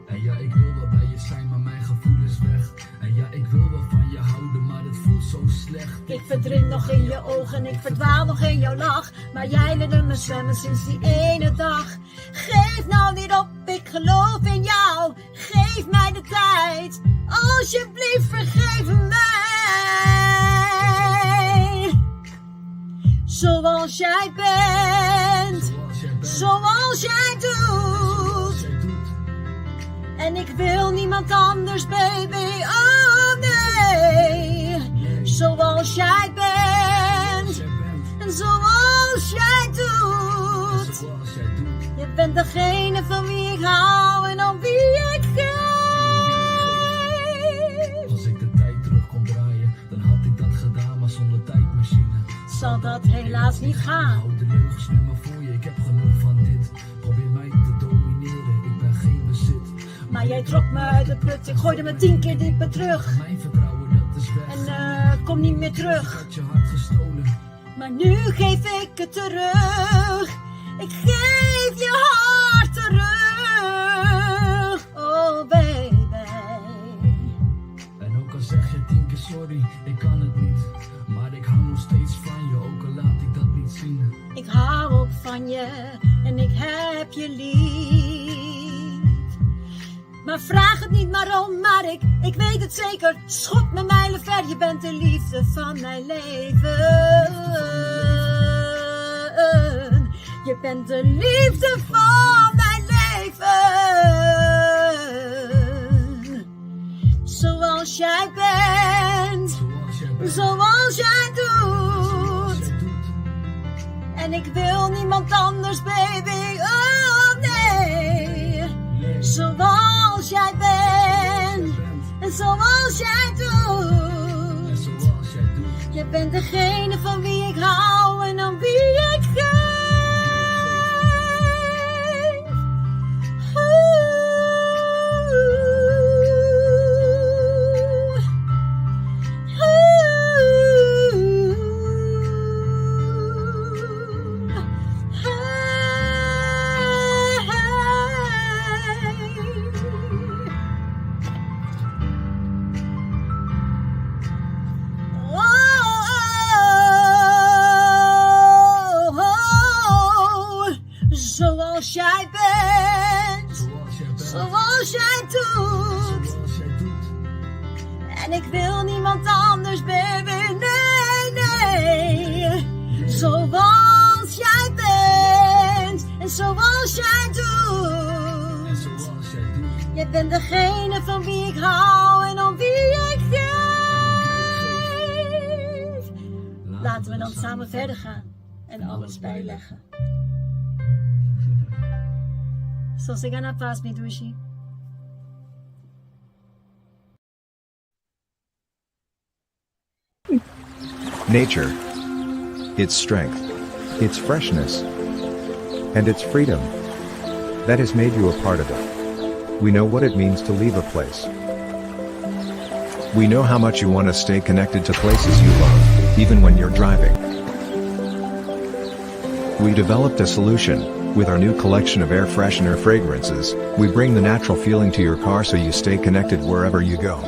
En ja, ik wil wel bij je zijn, maar mijn gevoel is weg. En ja, ik wil wel van je houden, maar het voelt zo slecht. Ik verdrink nog in je ogen, ik verdwaal nog in jouw lach. Maar jij leerde me zwemmen sinds die ene dag. Geef nou niet op, ik geloof in jou. Geef mij de tijd, alsjeblieft vergeef mij. Zoals jij bent, Zoals jij bent, zoals jij doet. zoals jij doet. En ik wil niemand anders, baby, oh nee. Nee. Zoals jij bent Zoals jij bent, en zoals jij doet. zoals jij doet. Je bent degene van wie ik hou en om wie ik geef. Als ik de tijd terug kon draaien, dan had ik dat gedaan, maar zonder tijdmachine. Zal dat helaas niet gaan. Hou de leugens nu maar voor je, ik heb genoeg van dit. Probeer mij te domineren, ik ben geen bezit. Maar jij trok me uit de put, ik gooide me 10 keer dieper terug. Mijn vertrouwen, dat is weg. En kom niet meer terug. Ik had je hart gestolen. Maar nu geef ik het terug. Ik geef je hart terug. Oh baby. En ook al zeg je 10 keer sorry, ik kan het niet. Maar ik hou nog steeds van je, ook al laat ik dat niet zien. Ik hou ook van je en ik heb je lief. Maar vraag het niet waarom, maar ik weet het zeker. Schop me mijlen ver, je bent de liefde van mijn leven. Je bent de liefde van mijn leven. Zoals jij bent, Zoals jij bent, zoals jij zoals doet. jij doet. En ik wil niemand anders, baby, oh nee. Nee, Zoals jij bent zoals jij bent, en zoals jij en doet. zoals jij doet. Je bent degene van wie ik hou en aan wie ik geef. Oeh. Oeh. Hey. Oh, oh, oh, zoals jij bent, Zoals jij bent, zoals jij doet. zoals jij doet. En ik wil niemand anders, baby, nee, nee. Zoals jij bent. bent degene van wie ik hou en om wie ik geef. Laten we dan samen verder gaan en alles bijleggen. Sosega na paz, mi dushi. Nature. Its strength, its freshness, and its freedom. That has made you a part of it. We know what it means to leave a place. We know how much you want to stay connected to places you love, even when you're driving. We developed a solution. With our new collection of air freshener fragrances, we bring the natural feeling to your car so you stay connected wherever you go.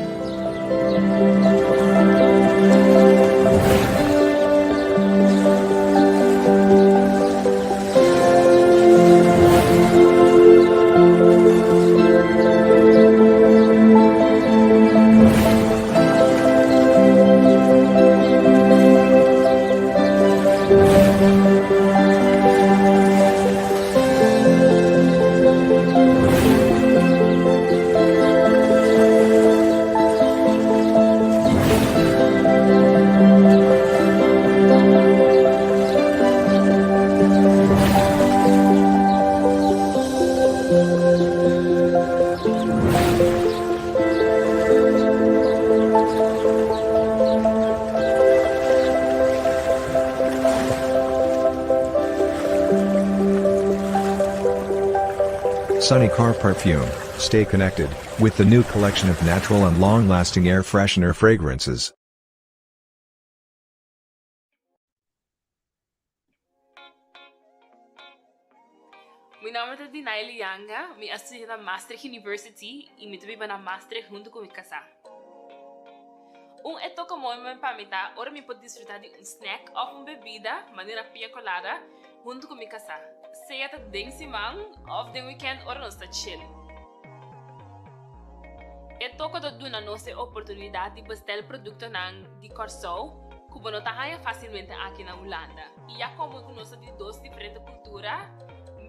Sunny Car Perfume, stay connected with the new collection of natural and long-lasting air freshener fragrances. Mi nomber ta Dinaily Yanga, mi a studia na Maastricht University y mi ta biba na Maastricht hunto cu mi casa. Un e toca mooi pa mi ta ora mi por disfruta di un snack of un bebida, manera piña colada, hunto cu mi casa. Sea ta den siman of den weekend ora nos ta chill. E toco ta duna nos e oportunidad di bestel productonan di Corsou cu bo no ta haya facilmente aki na Hulanda. Y ya como cu nos ta di dos diferente cultura,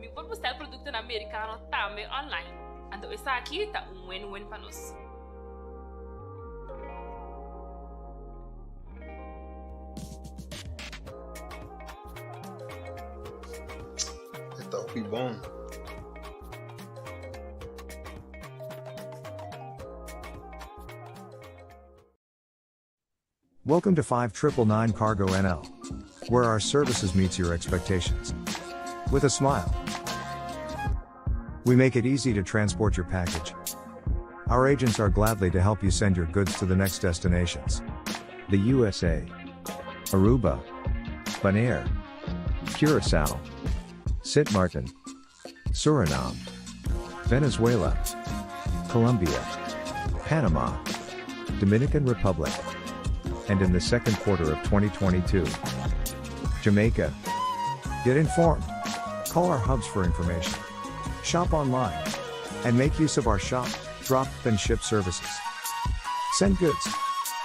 mi por bestel productonan Mericano tambe online. Anto esaki ta un win-win pa nos. E ta hopi bon. Welcome to 5999 Cargo NL, where our services meets your expectations. With a smile. We make it easy to transport your package. Our agents are gladly to help you send your goods to the next destinations. The USA, Aruba, Bonaire, Curacao, Sint Maarten, Suriname, Venezuela, Colombia, Panama, Dominican Republic, and in the second quarter of 2022, Jamaica. Get informed. Call our hubs for information. Shop online. And make use of our shop, drop, and ship services. Send goods.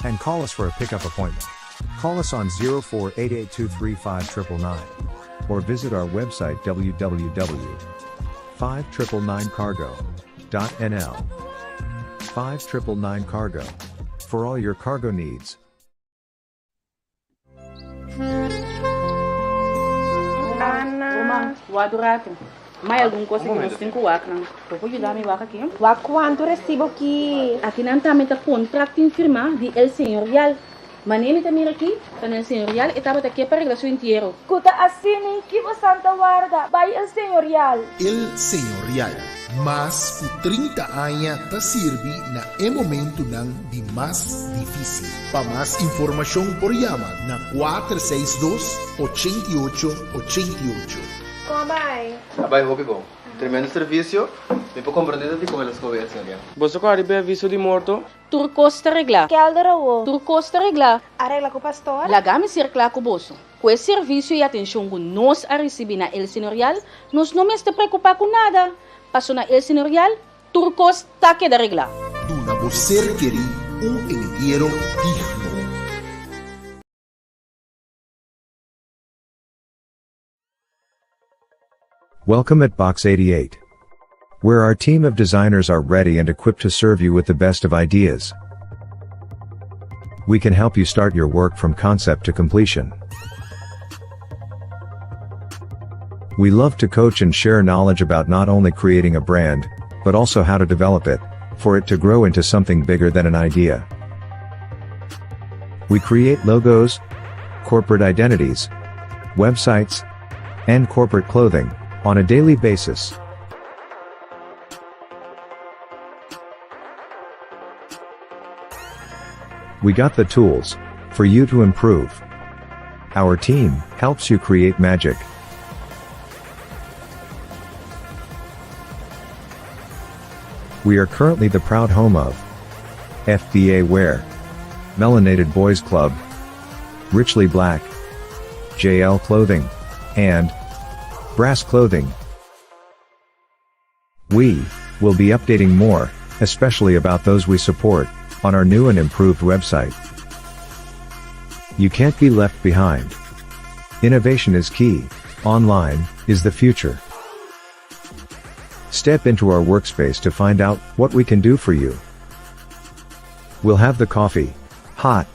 And call us for a pickup appointment. Call us on 0488235999 or visit our website www.5999cargo.nl. 5999 Cargo. For all your cargo needs. Ana. Wak un ratu. Mai algun kos ku nos tin ku wak nan. Bo por yuda mi wak aki? Wak kuantu resibo ki? Aki nan tambe ta kontrakt tin firmá di El Señorial. Manera mi ta mira aki, ta na El Señorial e tabata ke pa regla su entiero. Ku ta asina ki bo santa warda bai El Señorial. El Señorial, mas ku 30 aña ta sirbi na e momentunan di mas difísil. Pa mas informashon por yama na 462 88 88. Kon a bai? A bai hopi bon. Tremendo servisio. Mi por komprondé ta dikon el a skohe El Señorial. Boso ku a riba e aviso di morto? Tur kos ta reglá. Kelder awo. Tur kos ta reglá. A regla ku pastor? Laga mi ser kla ku boso. Ku e servisio i atenshon ku nos a risibí na El Señorial, nos no mester preokupá ku nada. Paso na El Señorial, tur kos ta keda reglá. Duna bo ser kerí un entiero digno. Welcome at Box 88. Where our team of designers are ready and equipped to serve you with the best of ideas. We can help you start your work from concept to completion. We love to coach and share knowledge about not only creating a brand, but also how to develop it, for it to grow into something bigger than an idea. We create logos, corporate identities, websites, and corporate clothing on a daily basis. We got the tools for you to improve. Our team helps you create magic. We are currently the proud home of FBA Wear, Melanated Boys Club, Richly Black, JL Clothing, and Brass Clothing. We will be updating more, especially about those we support, on our new and improved website. You can't be left behind. Innovation is key, online is the future. Step into our workspace to find out what we can do for you. We'll have the coffee, hot,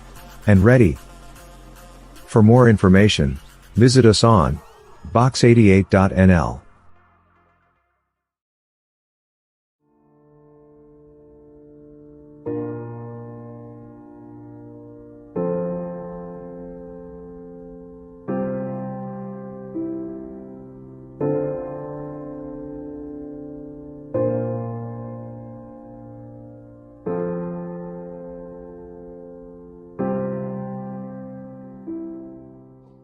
and ready. For more information, visit us on box88.nl.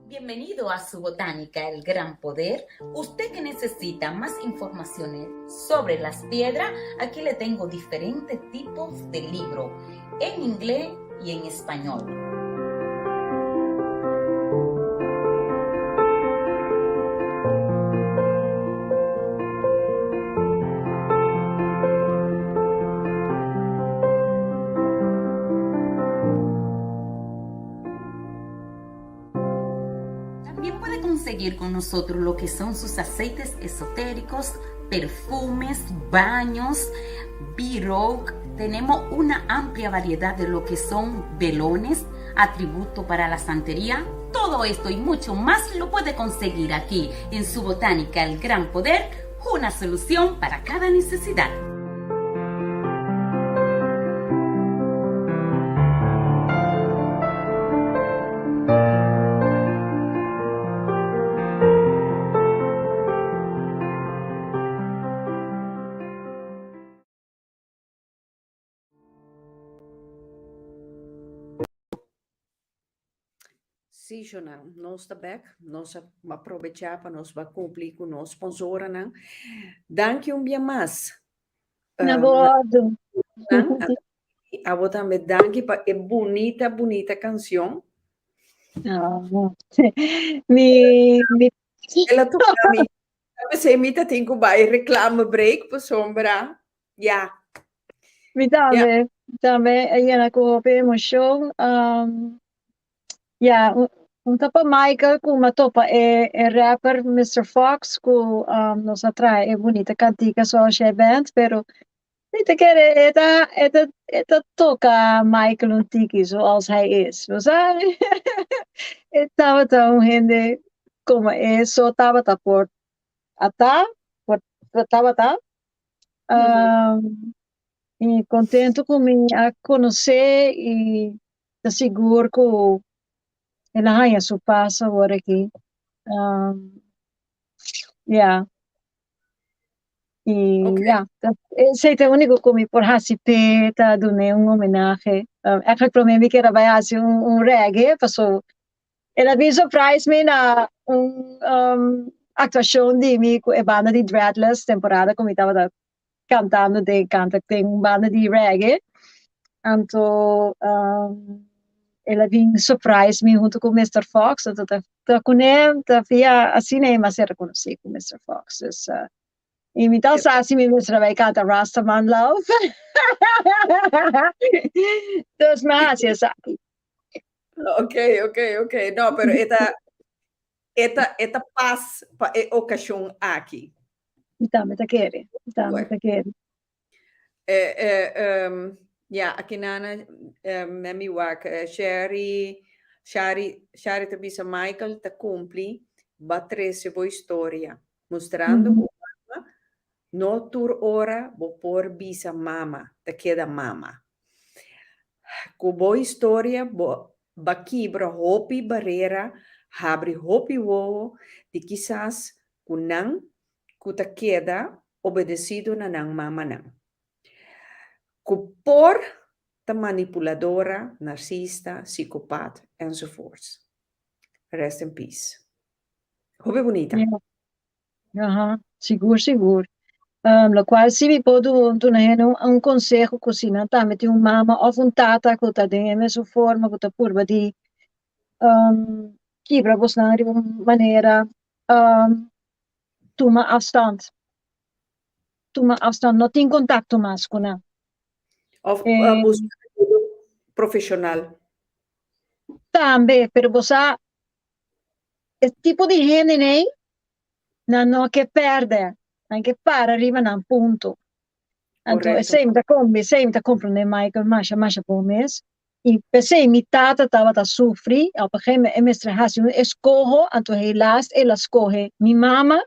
Bienvenido a su botánica El Gran Poder. Usted que necesita más informaciones sobre las piedras, aquí le tengo diferentes tipos de libro en inglés y en español. También puede conseguir con nosotros lo que son sus aceites esotéricos, perfumes, baños, b Tenemos una amplia variedad de lo que son velones, atributo para la santería. Todo esto y mucho más lo puede conseguir aquí en su botánica El Gran Poder, una solución para cada necesidad. Sí, Shonan, nos ta bek. Nos a aprovechá pa nos ba kumpli ku nos sponsoranan. Danki un bia mas. Na bordo. Abo tambe danki pa e bunita, bunita kanshon. Ah, mi, mi. El a toka mi. P'esei mi ta tin ku bai reclame break pasobra ya. Mi tambe, mi tambe a yena ku hopi emoshon. Ya, un ta pa Michael ku m'a topa e e rapper Mister Fox ku nos a traha e bunita kantika Zoals Jij Bent, pero mi ta kere e ta e ta e ta toka Michael un tiki zoals hij is, bo sa? E tabata un hende komo e so tabata por a ta, por tabata. I kontentu ku mi a konosé i ta sigur ku el a haña su pas awor aki. Ya. I ya, esei ta e úniko ku mi por hasi p'e ta dun'é un homenahe. Ègtlik promé mi kier a bai hasi un reggae paso el a bin surprise mi na un aktuashon di mi ku e banda di Dreadless temporada ku mi tabata kantando den kanta den un banda di reggae. Anto el a bin surprise mi hunto ku Mister Fox, anto ta ta kuné ta via asina e mas a rekonosí ku Mister Fox. Dus i mi ta sa si mi mester a bai kanta Rastaman Love. Dus mi a hasi esaki. Ok, ok, ok. No, pero e ta e ta e ta pas pa e okashon aki. Mi tambe ta kere, mi tambe ta kere. Eh, eh, um, ja, akinana um, mi wak eh, Sherry, Shari, Shari ta bisa Michael ta cumpli ba trece bo historia, mostrando cu mama no tur ora bo por bisa mama, ta keda mama. Cu bo historia bo ba kibra hopi barera, habri hopi wowo di kisas cu nan ku ta keda obedesido na nan mamanan, ku por ta manipuladora, narsista, psikopat, enzovoorts. Rest in peace. Hopi bunita. Ja. Aha, sigur, sigur. Um, lokual si mi por duna hende un, un konseho ku si nan tambe tin un mama òf un tata ku ta den e mesun forma ku ta purba di um, kibra bosnan riba un manera um, tuma afstand. Tuma afstand, no tin contacto mas cu nan. Of eh, busca ayuda profesional. Tambe, pero bo sa, e tipo di hende nei, nan no ke perde, nan ke para riba nan punto. Anto, esei mi ta com, esei mi ta comprende Michael masha, masha bon mes. I p'esei mi tata tabata sufri, op een gegeven moment e mester hasi un eskoho, anto helaas el a skohe mi mama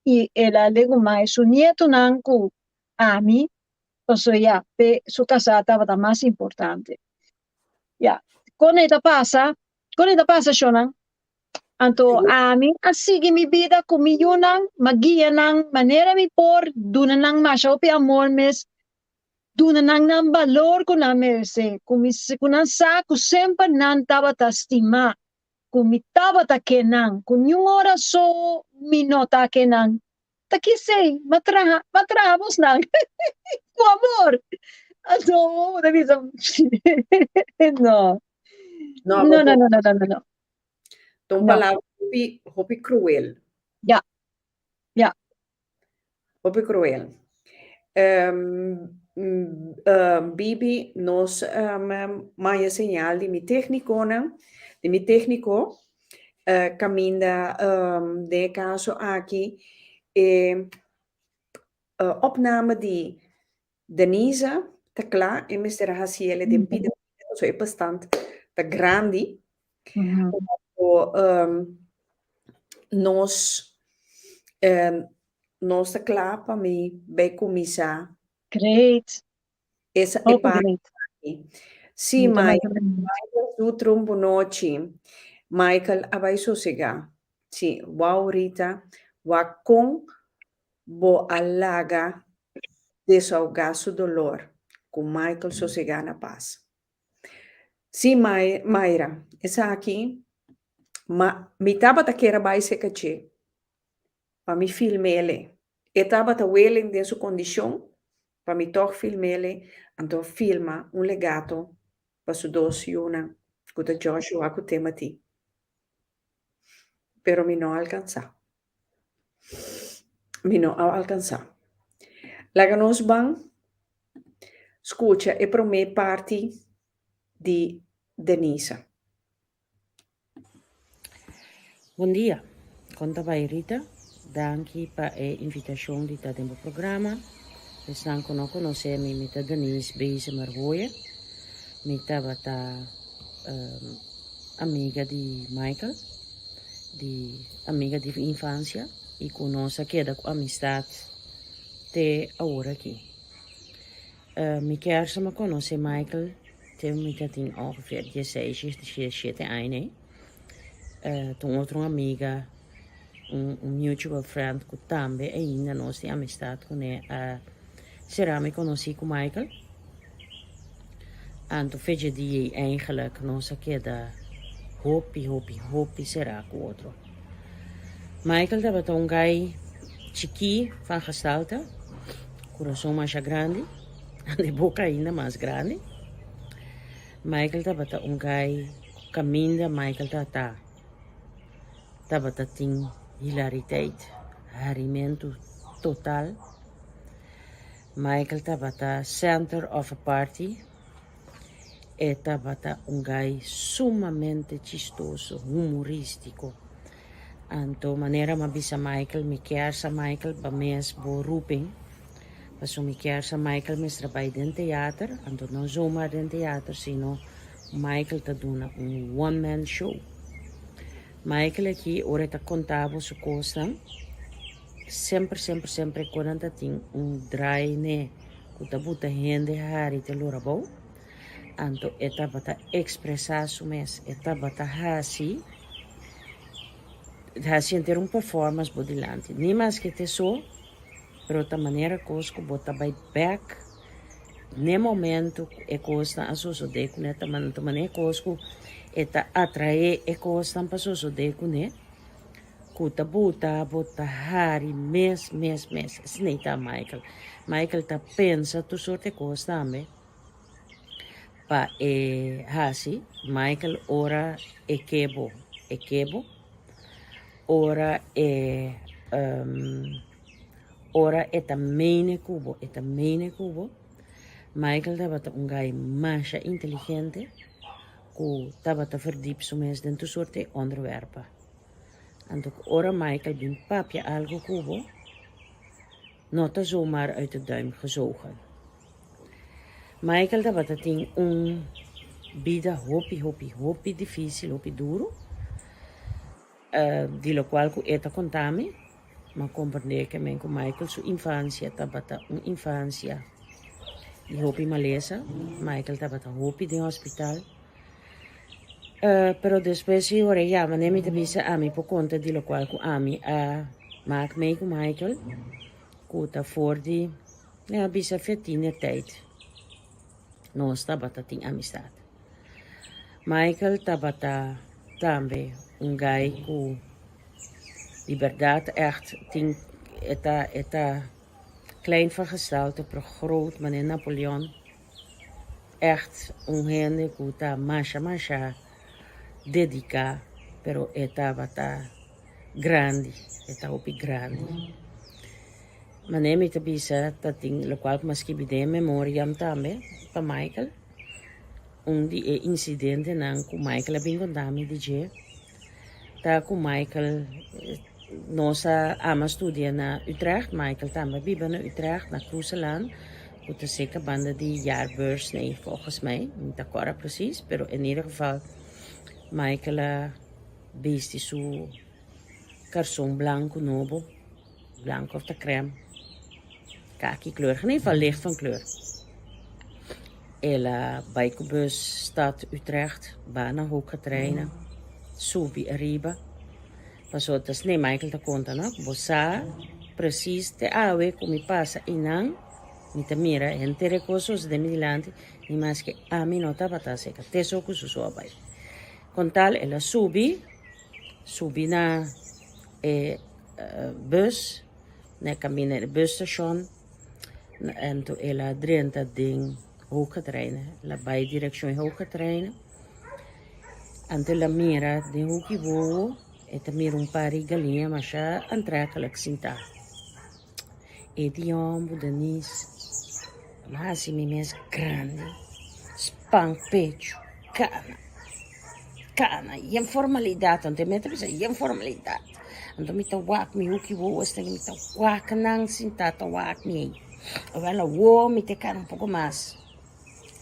i el a legumai su nietonan ku ami, pasobra ya, p'e su kasá tabata mas importante. Ya, kon e ta pasa, kon e ta pasa shonnan? Anto ami a sigui mi bida ku mi yunan, m'a guia nan manera mi por, duna nan masha hopi amor mes, Duna nan nan balor ku nan meresé, ku mi ku nan sa ku semper nan tabata stimá, ku mi tabata ke nan, ku niun ora so mi no ta ke nan. Ta kisei, m'a traha, m'a traha bosnan ku amor. Anto bo ta bisa, no. No, No, no, no, no, no, no, no. Ta un No. palabra hopi, hopi cruel. Ja. Ja. Hopi cruel. Bibi, nos maya señal di mi tecniconan, di mi tecnico, caminda den e caso aki e opname di Denise ta cla, e mester a haci el den pida pida, pasobra e bestand ta grandi. Nos nos ta cla pa mi bay cuminsa. Great. Esa e parti aki. Si, Michael, Michael Zutrum, bonochi. Michael a bay sosega. Si, wow Rita, wak con Bo a laga desahoga su dolor cu Michael sosega na pas. Si Mayra, esaki ma mi tabata kier a bay seca dje pa mi filmele. E tabata willing den su condicion pa mi tog filmele, anto filma un legato pa su dos yunan cu ta Joshua cu Timothy. Pero mi no alcansa. Mi no a alkansá. Laga nos ban skucha e promé parti di Denisa. Bon dia, kon ta bai Rita? Danki pa e invitashon di ta den bo programa. Esnan ku no konosé mi, mi ta Denise Bezemer Hoyer. Mi tabata amiga di Michael. Di amiga di infancia y cu nos a keda cu amistad te awor aki. Mi kier sa mi conoce Michael te mi ta tin ongeveer dieseis, diesisiete aña ey. Ta un otro amiga, un mutual friend cu tambe ainda nos tin amistad cune a sera mi conoci cu Michael. Anto fecha di ei eigenlijk nos a keda hopi hopi hopi será ku otro. Michael tabata un gai chikí van gestalte, kurason masha grandi, di boka ainda mas grandi. Michael tabata un gai ku kaminda Michael tabata tabata tin hilariteit, harimentu total. Michael tabata center of a party. E tabata un guy sumamente chistoso, humoristico. Anto manera m'a bisa Michael, mi kier sa Michael pa mes bo roeping. Paso mi kier sa Michael mester bai den teater, anto no zomaar den teater, sino Michael ta duna un one man show. Michael aki ora e ta konta bo su kosnan, semper semper semper e konan ta tin un draai n'e ku ta buta hende hari te lora abou. Anto e tabata ekspresá su mes, e tabata hasi hasi henter un performance bo dilanti. Ni maske te so, pero ta manera kos ku bo ta bai bèk n'e momento ku e kosnan a sosodé kuné, ta manera kos ku e ta atraé e kosnan pa sosodé kuné. Ku ta buta bo ta hari mes mes mes. Esei ta Michael. Michael ta pensa tur sorte kos tambe pa e hasi. Michael ora e ke bo, e ke bo. Ora e ora e ta mene ku bo, e ta mene ku bo. Michael tabata un gai masha inteligente ku tabata verdiep su mes den tur sorte onderwerpen. Anto ku ora Michael bin papia algu ku bo, no ta zomaar uit de duim gezogen. Michael tabata tin un bida hopi, hopi, hopi dificil, hopi duro, di locual ku e ta konta mi, m'a comprende ke men ku Michael su infancia tabata un infancia di hopi malesa. Michael tabata hopi den hospital. Pero despues si ora e yama ne mi ta bisa ami por konta di lokual ku ami a mak mei ku Michael ku ta for di mi a bisa fe tiner tijd nos tabata tin amistat. Michael tabata tambe un guy ku di bèrdat ègt tin e ta e ta klein van gestalte pero groot manera Napoleon. Echt un hende ku ta masha masha dediká pero e tabata grandi, e ta hopi grandi. Manera mi ta bisa ta tin lokual ku mi a skibi den e memoriam tambe pa Michael, un di e insidentenan ku Michael a bin konta mi di dje ta ku Michael nos a ama studia na Utrecht, Michael tambe a biba na Utrecht na Kruselaan ku ta seka banda di Jaarbeurs nee volgens mij, mi ta kòrda precies, pero in ieder geval Michael a bisti su karson blanku nobo, blanku of ta krèm, kaki kleur, in ieder geval licht van kleur. El a bai ku bus stad Utrecht, ba na Hoogkaterijnen, subi ariba. Pasobra ta asina Michael ta konta no, bo sa precies te awe ku mi pasa einan, mi ta mira henter e kos sosode mi dilanti, ni maske ami no tabata aserka, te so ku su so a bai. Kon tal el a subi, subi na e bus, na e kaminda di busstation, anto el a drenta den Hoogkaterijnen, el a bai direkshon Hoogkaterijnen. Anto el a mira den hoki wowo, e ta mira un par di galiña masha antrekelijk sintá. E di homber, Denise, mi a hasi mi mes grandi, span pechu, kana, kana, yen formalidat, anto e mester bisa yen formalidat. Anto mi ta wak mi hoki wowo esaki, mi ta wak nan sintá ta wak mi ei. Awel awo mi ta kana un poko mas.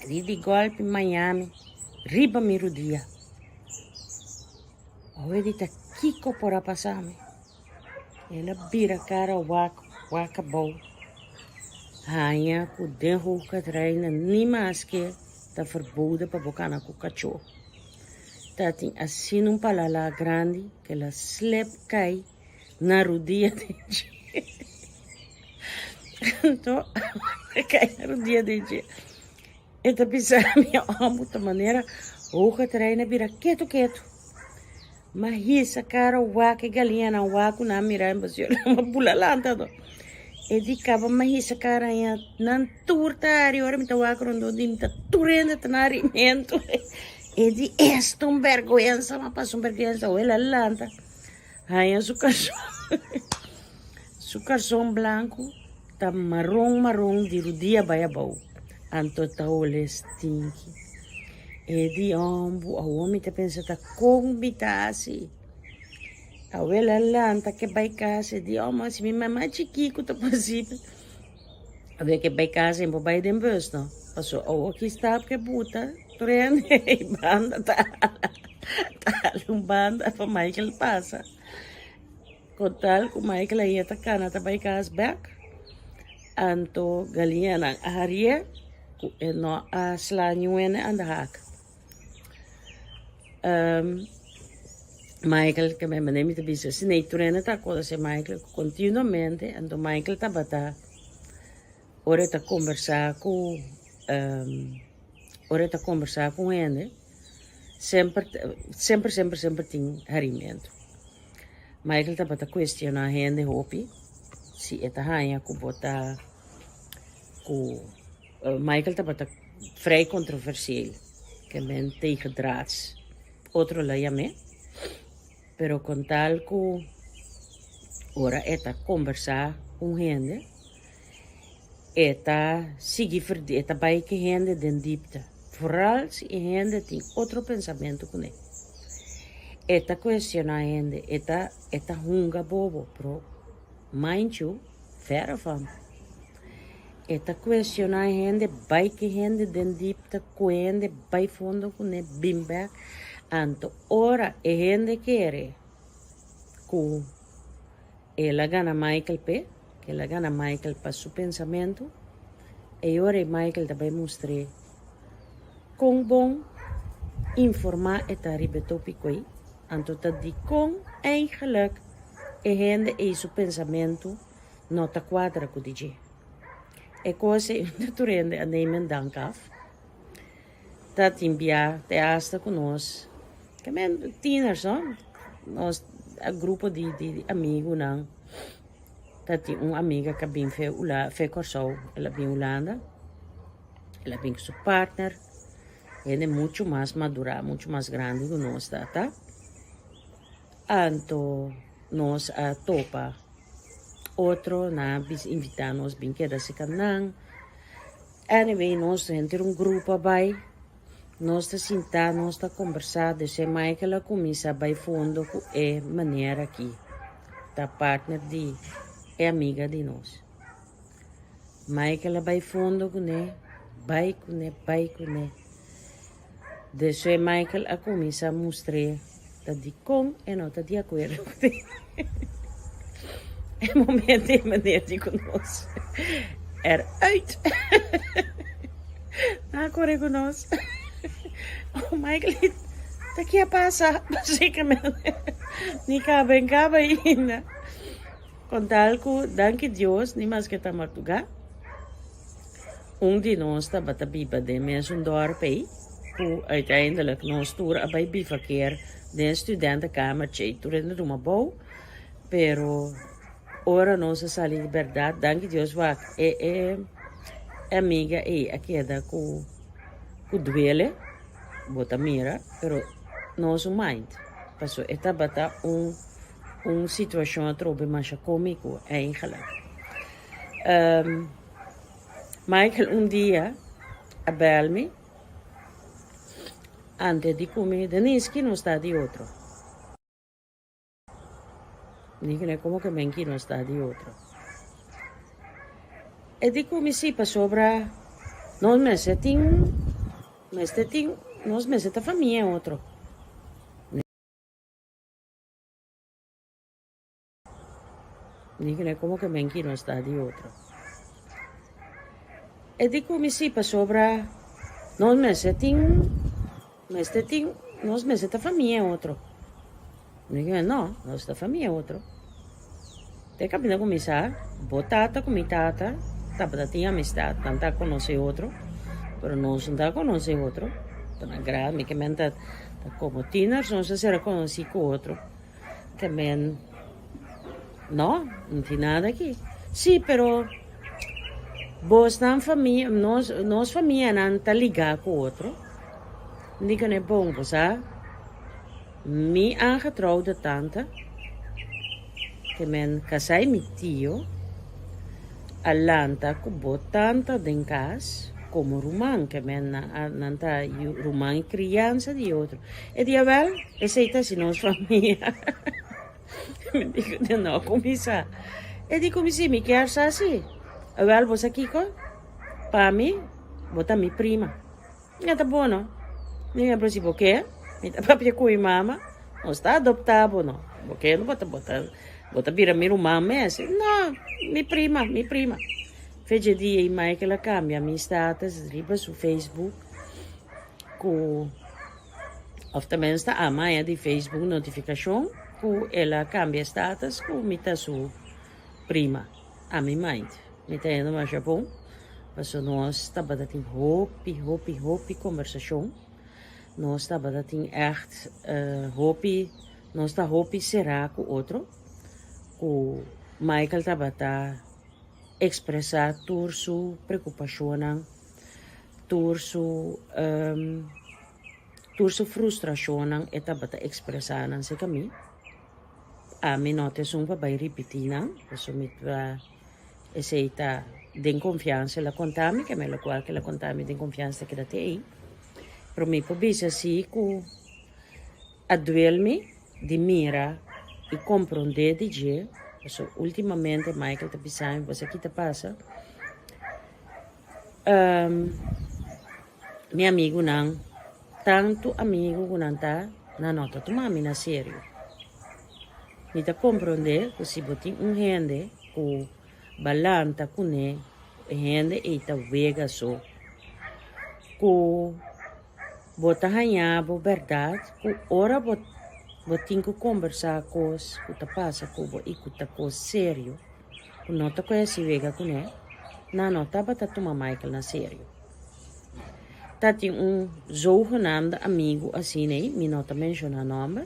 Di di golpi Miami riba mi rudia. Awe di ta kiko por a pasa mi. El a bira kara wak wak abou. Haña ku den Hoogkaterijnen ni maske ta verboden pa bo kana ku kachó. Ta tin asina un palala grandi ku el a slep kai na rudia den dje. Anto a kai na rudia den dje. E ta bisa mi homber ta manera Hoogkaterijnen a bira ketu ketu. Ma hisa kara wak e galiñanan wak ku nan mira mi pasobra nan a bula lanta anto. E di kaba mi a hisa kara aña nan tur ta hari ora mi ta wak rondó di mi ta tur hende ta na harimentu. E di esta un bèrgwensa mi a pasa un bèrgwensa awe el a lanta haña su karson su karson blanku ta maron maron di rudia bai abou anto ta hole stinki. E di hombu awor mi ta pensa ta kon mi ta hasi. Awel a lanta ke bai kas e di, oh ma si mi mama chikí ku ta posibel. Awel ke bai kas e por bai den bus no. Paso awo ki stap ke buta tur hende ei banda ta hala ta hala un banda pa Michael pasa. Kon tal ku Michael a yeta kana ta bai kas bek anto galiñanan a harié ku e no a sla niun hende anda hak. Michael ke me mane mi ta bisa si nei tur hende ta acorda si Michael continuamente anto Michael tabata ora e ta combersa cu ora e ta combersa cu hende semper semper semper semper tin harimento Michael tabata cuestiona hende hopi si e ta haya cu bo ta cu Michael tabata vrij controversieel, ke men tegendraads, otro lo yam'é, pero con tal cu ora e ta combersa un hende, e ta sigui verdi, e ta bay ke hende den diepte, vooral si e hende tin otro pensamento cune. E ta cuestiona hende, e ta e ta hunga bobo, pero mind you, verre van. E ta cuestiona hende, bay ki hende den diepte, cu hende bay fondo cune, bin bek. Anto ora e hende kere cu el a gana Michael p'e, cu el a gana Michael pa su pensamento, e ora e Michael ta bay mustr'e con bon informa e ta riba e topico ey, anto ta dicon eigenlijk e hende ey su pensamento no ta cuadra cu di dje. E cos ei unda tur hende a neem dank af, ta tin bia te hasta cu nos, ke men tieners no, nos a grupo di di amigunan, ta tin un amiga cu a bin fe Hula fe Corsou, el a bin Hulanda, el a bin cu su partner, hende mucho mas madura, mucho mas grandi cu nos ta ta, anto nos a topa. Otro nan a bisa invita nos bin keda cerca nan. Anyway, nos henter un grupo a bai. Nos ta sinta, nos ta combersa. Despues Michael a cuminsa bai fondo cu e meneer aki. Ta partner di e amiga di nos. Michael a bai fondo cune, bai cune, bai cune. Despues Michael a cuminsa mustr'é ta dicon e no ta di acuerdo cu te. E momento e meneer di cu nos eruit. Nan a core cu nos. Oh Michael di ta ki a pasa? Basicamente ni caba en caba ainda. Con tal cu danki Dios ni maske ta martuga. Un di nos tabata biba den mesun dorp ei, ku uiteindelijk nos tur a bai bivakeer den studentenkamertje ei, tur hende duma bou, pero ora nos a sali di bèrdat, danki Dios wak e e amiga ei a keda ku ku duele, bo ta mira, pero nos un mind, pasobra e tabata un un situashon atrobe masha kómiko eigenlijk. Michael un dia a bel mi antes di cu mi, Denise, ki nos ta di otro? Mi di como que men ki nos ta di otro? E di cu mi si, pasobra nos mester tin, mester tin, nos mester ta famia otro. Mi di como que men ki nos ta di otro. E di cu mi si pasobra nos mester tin, mester tin, nos mester ta famia otro. Mi di no, nos ta famia otro. Te caminda cu mi sa, bo tata cu mi tata tabata tin amistad, nan ta conoce otro, pero nos no ta conoce otro. Ta na grado, mi ke men ta como tieners nos a cera conoci cu otro. Ke men, No, no tin nada aki. Sí, pero bosnan famia, nos, nos famianan ta ligá ku otro. Mi di ku ne, Bon, bo sa, mi aangetrouwde tante, ke men kasá i mi tio, a lanta ku bo tanta den kas komo ruman, ke men nan ta ruman i kriansa di otro. E di, Awèl, esei ta si nos famia. Mi di ku no kuminsá. E di ku mi si, mi kier sa si. Awèl bo sa kiko? Pa mi, bo ta mi prima. Mi ta bon no. Mi a si bo ke, mi ta papia ku mi mama, nos ta adoptá bo no. Bo ke bo ta bo ta bo ta bira mi ruman mes. No, mi prima, mi prima. Fecha dia ei Michael a kambia mi status riba su Facebook ku of tenminste a maya di Facebook notifikashon ku el a kambia status ku mi ta su prima. Ami mind mi ta yendo masha bon pasobra nos tabata tin hopi hopi hopi kombersashon nos tabata tin ègt hopi nos ta hopi será ku otro ku Michael tabata ekspresá tur su preokupashonnan tur su tur su frustrashonnan e tabata ekspresá nan serka mi. Ami no ta esun pa bai ripití nan, pasobra mi ta esei ta den konfiansa el a konta mi, keme lokual ku el a konta mi den konfiansa ta keda te ei. Pero mi por bisa si ku a duel mi di mira i komprondé di dje, pasobra ultimamente Michael ta bisa mi bo sa ki ta pasa, Mi amigunan, tantu amigu ku nan ta, nan no ta tuma mi na serio. Mi ta komprondé ku si bo tin un hende ku ba lanta kuné, e hende ei ta wega so, ku bo ta haña bo bèrdat ku ora bo bo tin ku kombersá kos ku ta pasa ku bo i ku ta kos serio, ku no ta koe hasi wega kuné, nan no tabata tuma Michael na serio. Ta tin un zogenaamde amigu asina ei, mi no ta menshoná nòmber,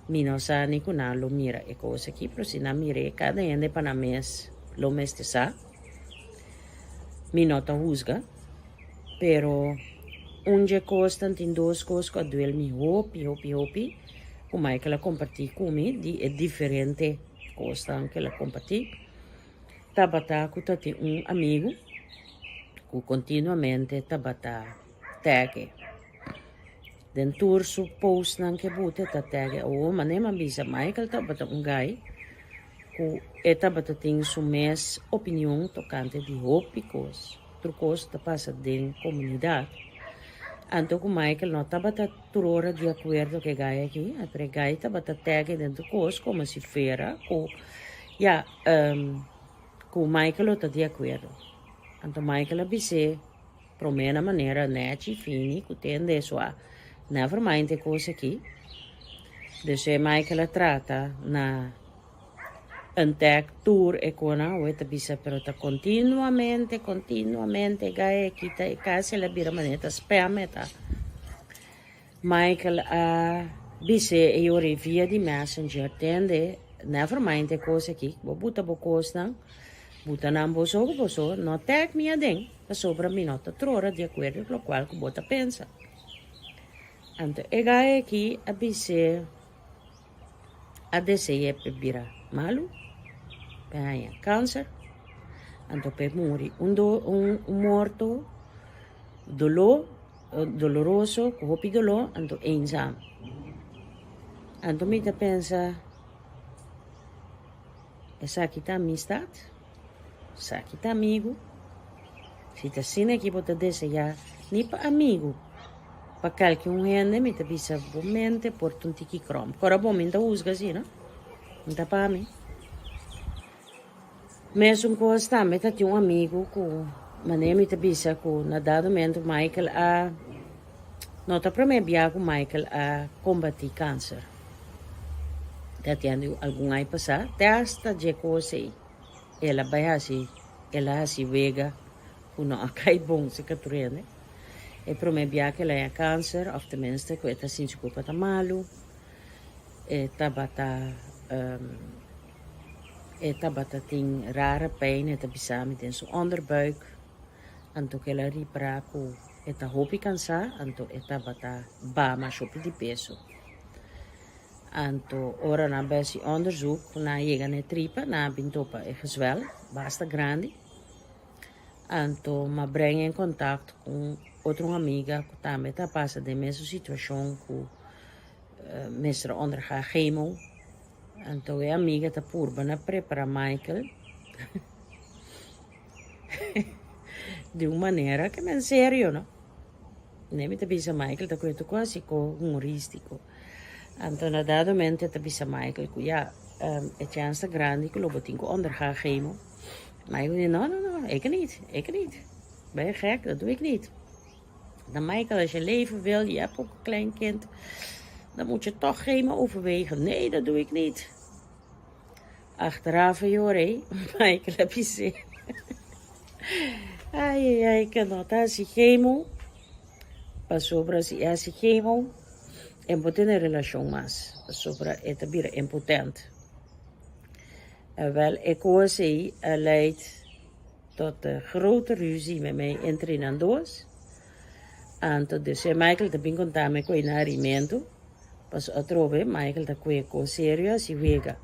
mi no sa ni ku nan lo mira e kos aki, pero si nan mir'é kada hende pa nan mes lo mester sa. Mi no ta husga, pero un dje kosnan tin dos kos ku a duel mi hopi, hopi, hopi, ku Michael a kompartí ku mi di e diferente Kosnan ku el a kompartí tabata ku ta tin un amigu ku kontinuamente tabata tag e. Den tur su postnan ku e buta e ta tag e. Awor manera mi a bisa Michael tabata un guy ku e tabata tin su mes opinion tokante di hopi kos. Tur kos ta pasa den komunidat. Anto ku Michael no tabata tur ora di akuerdo ku e gai aki, pero e gai tabata tag e den tur kos komo si fuera ku ya ku Michael lo ta di akuerdo. Anto Michael a bis'é promé na manera nèchi, fini, ku tende sua never mind e kos aki. Dus e Michael a trata na. Un tag tur e kona awe ta bisa pero ta continuamente continuamente e gai a kita e casi el a bira manera ta spam e ta. Michael a bis'e e yora e via di messenger tende never mind e kos aki bo buta bo kosnan buta nan bo so ku bo so no tag mi aden pasobra mi no ta trora di akuerdo ku lokual ku bo ta pensa. Anto e gai aki a bis'e. A dese'é p'e bira malu, p'e haña kanser, anto p'e muri un do un morto doló doloroso ku hopi doló anto eenzaam. Anto mi ta pensa esaki ta amistat? Esaki ta amigu? Si ta asina ki bo ta deseá ni pa amigu, pa kalke un hende mi ta bisa bo mente por ta un tiki krom. Kora bo mi ta husga asina, no ta pa mi. Mesun kos tambe ta tin un amigu ku manera mi ta bisa ku na dado momento Michael a no ta prome bia ku Michael a kombatí kanser. Ta tin algun aña pasá te asta dje kos ei. El a bai hasi, el a hasi wega ku no a kai bon si ka tur hende. E promé bia ku el a haña kanser, òf tenminste ku e ta sinti su kurpa ta malu, e tabata e tabata tin rare pijn, e ta bisa mi den su onderbuik. Anto ku el a ripará ku e ta hopi kansá, anto e tabata baha masha hopi di peso. Anto ora nan bai hasi onderzoek, nan a yega na e tripa, nan a bin topa e gezwel basta grandi. Anto m'a brenga en contact cu otro un amiga cu tambe ta pasa den mesun situacion cu mester onderga chemo. Anto e amiga ta purba na prepara Michael di un manera ke men serio no. Ne mi ta bisa Michael ta kohe tur kos así ko humoristico. Anto na dado momento e ta bisa Michael ku ya e chance ta grandi ku lo bo tin ku onderga chemo. Michael di no no no ik niet, ik niet. Ben je gek, dat doe ik niet. Dan Michael als je leven wil, je hebt ook een klein kind, dan moet je toch chemo overwegen. Nee, dat doe ik niet. Achteraf joh, hé. Michael a bis'é. Ai, ai, ai, ke no ta hasi chemo. Pasobra si e hasi chemo, e no por tene relashon mas. Pasobra e ta bira impotent. Awel, e kos ei a leid tot grote ruzie met mij entre nan dos. Anto dus e Michael ta bin konta mi ku e na harimentu. Paso atrobe Michael ta kue kos serio hasi wega.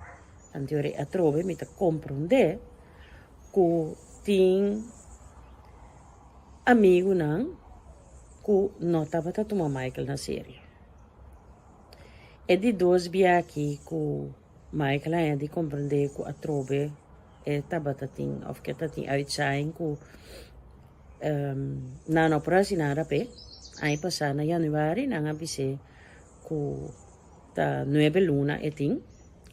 Anto ora atrobe mi ta komprondé ku tin amigunan ku no tabata tuma Michael na serio. E di dos bia aki ku Michael haña di komprondé ku atrobe e tabata tin òf ke ta tin uitzaaiing ku nan no por hasi nada p'e. Aña pasá na yanüari nan a bis'é ku ta nuebe luna e tin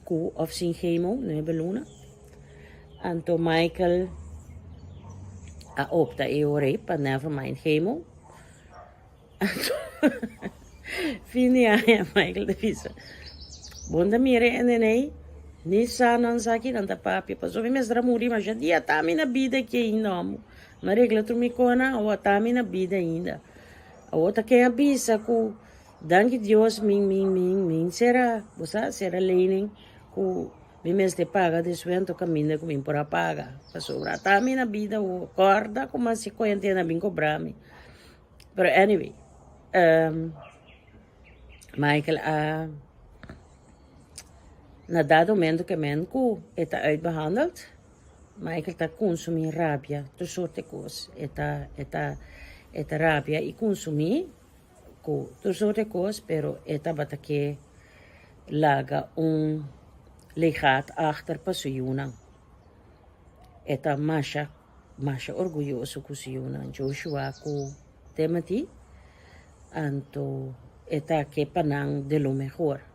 ku òf sin chemo nuebe luna. Anto Michael a opta e ora ei pa never mind chemo. Anto fin di aña Michael ta bisa, Bon ta mira e nenei, ni sa nan sa ki nan ta papia, pasobra mi mester a muri masha dia ta mi na bida aki ainda omo. Mi a regla tur mi kona, awo ta mi na bida ainda. Awo ta ken a bisa ku danki Dios mi mi mi mi sera, bo sa, sera lening ku mi mester paga descuento kaminda ku mi por a paga, pasobra ta mi na bida awo, kòrda kuma si kuentena bin kobra mi. Pero anyway, um, Michael a na dado momento ke men ku e ta uitbehandeld, Michael ta konsumí rabia, tur sorte kos. E ta, e ta, e ta rabia i konsumí ku tur sorte kos, pero e tabata ke laga un legaat achter pa su yunan. E ta masha masha orguyoso ku su yunan Joshua ku Timothy, anto e ta ke pa nan de lo mehor.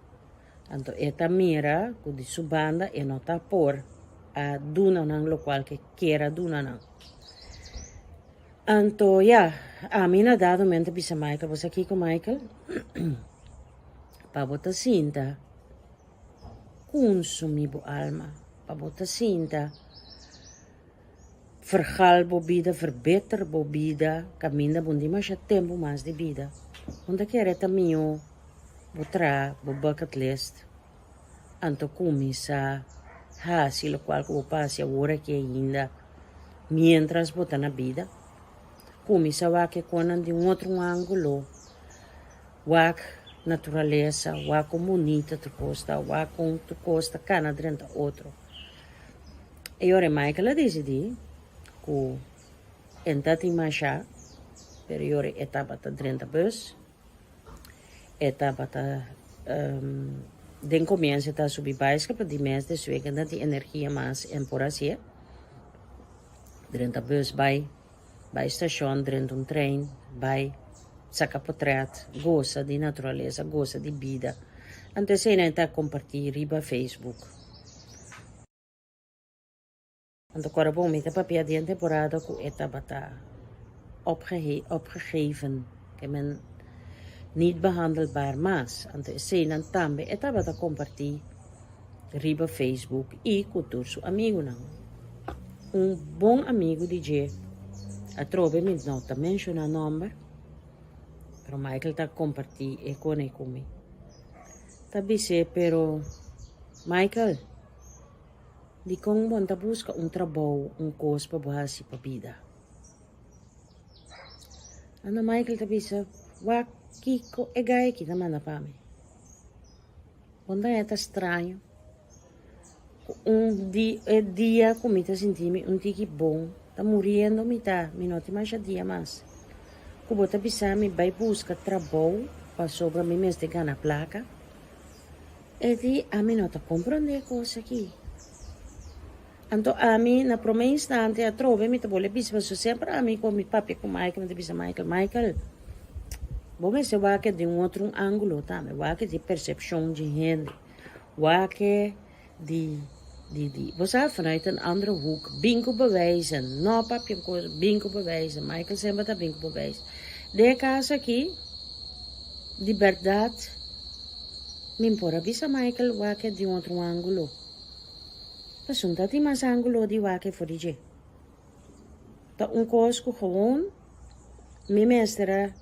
Anto e ta mira ku di su banda e no ta por a duna nan lokual ke kier a duna nan. Anto ya, ami na dado momento a bisa Michael, bo sa kiko Michael? Pa bo ta sinta kunsumí bo alma, pa bo ta sinta Vergal bo bida, verbeter bo bida, kaminda bo no tin masha tempu mas di bida. Bo ta kere ta mihó bo traha bo bucket list, anto kuminsá hasi lokual ku bo por hasi awor aki ainda miéntras bo ta na bida. Kuminsá wak e konan di un otro ángulo, wak naturalesa, wak kon bunita tur kos ta, wak kon tur kos ta kana drenta otro. E ora Michael a disidí ku e no ta tin mashá, pero e ora e tabata drenta bus, e tabata den komienso e ta subi baiskel, pero di mes despues e no tin energia mas e no por hasié. Drenta bus bai, bai stashon, drenta un trein, bai saka potrèt, gosa di naturalesa, gosa di bida. Anto eseinan e ta kompartí riba Facebook. Anto kòrda bon, mi ta papia di e temporada ku e tabata opgegeven, ke men niet behandelbaar mas. Anto eseinan tambe e tabata kompartí riba Facebook i ku tur su amigunan. Un bon amigu di dje, atrobe mi no ta menshoná nòmber, pero Michael ta kompartí e kone ku mi. Ta bis'é, pero Michael, dikon bo no ta buska un trabou, un kos pa bo hasi pa bida? Anto Michael ta bisa, Wak kiko e gai aki ta manda pa mi. Bo no ta haña ta straño ku un di e dia ku mi ta sinti mi un tiki bon, ta muriendo mi ta, mi no tin masha dia mas. Ku bo ta bisa mi bai buska trabou pasobra mi mester gana plaka. E di, Ami no ta komprondé e kos akí. Anto ami na promé instante atrobe mi ta bole bisa pasobra semper ami ku mi papia ku Michael mi ta bisa Michael, Michael bo mester wak den un otro angulo tambe, wak di persepshon di hende, wak di di di bo sa vanuit een andere hoek, bin ku bewijzen, no papia kos, bin ku bewijzen, Michael semper ta bin ku bewijs. Den e kaso aki di bèrdat mi por a bisa Michael wak di un otro angulo. Pasobra ta tin mas angulo di wak for di dje. Ta un kos ku gewoon mi mester a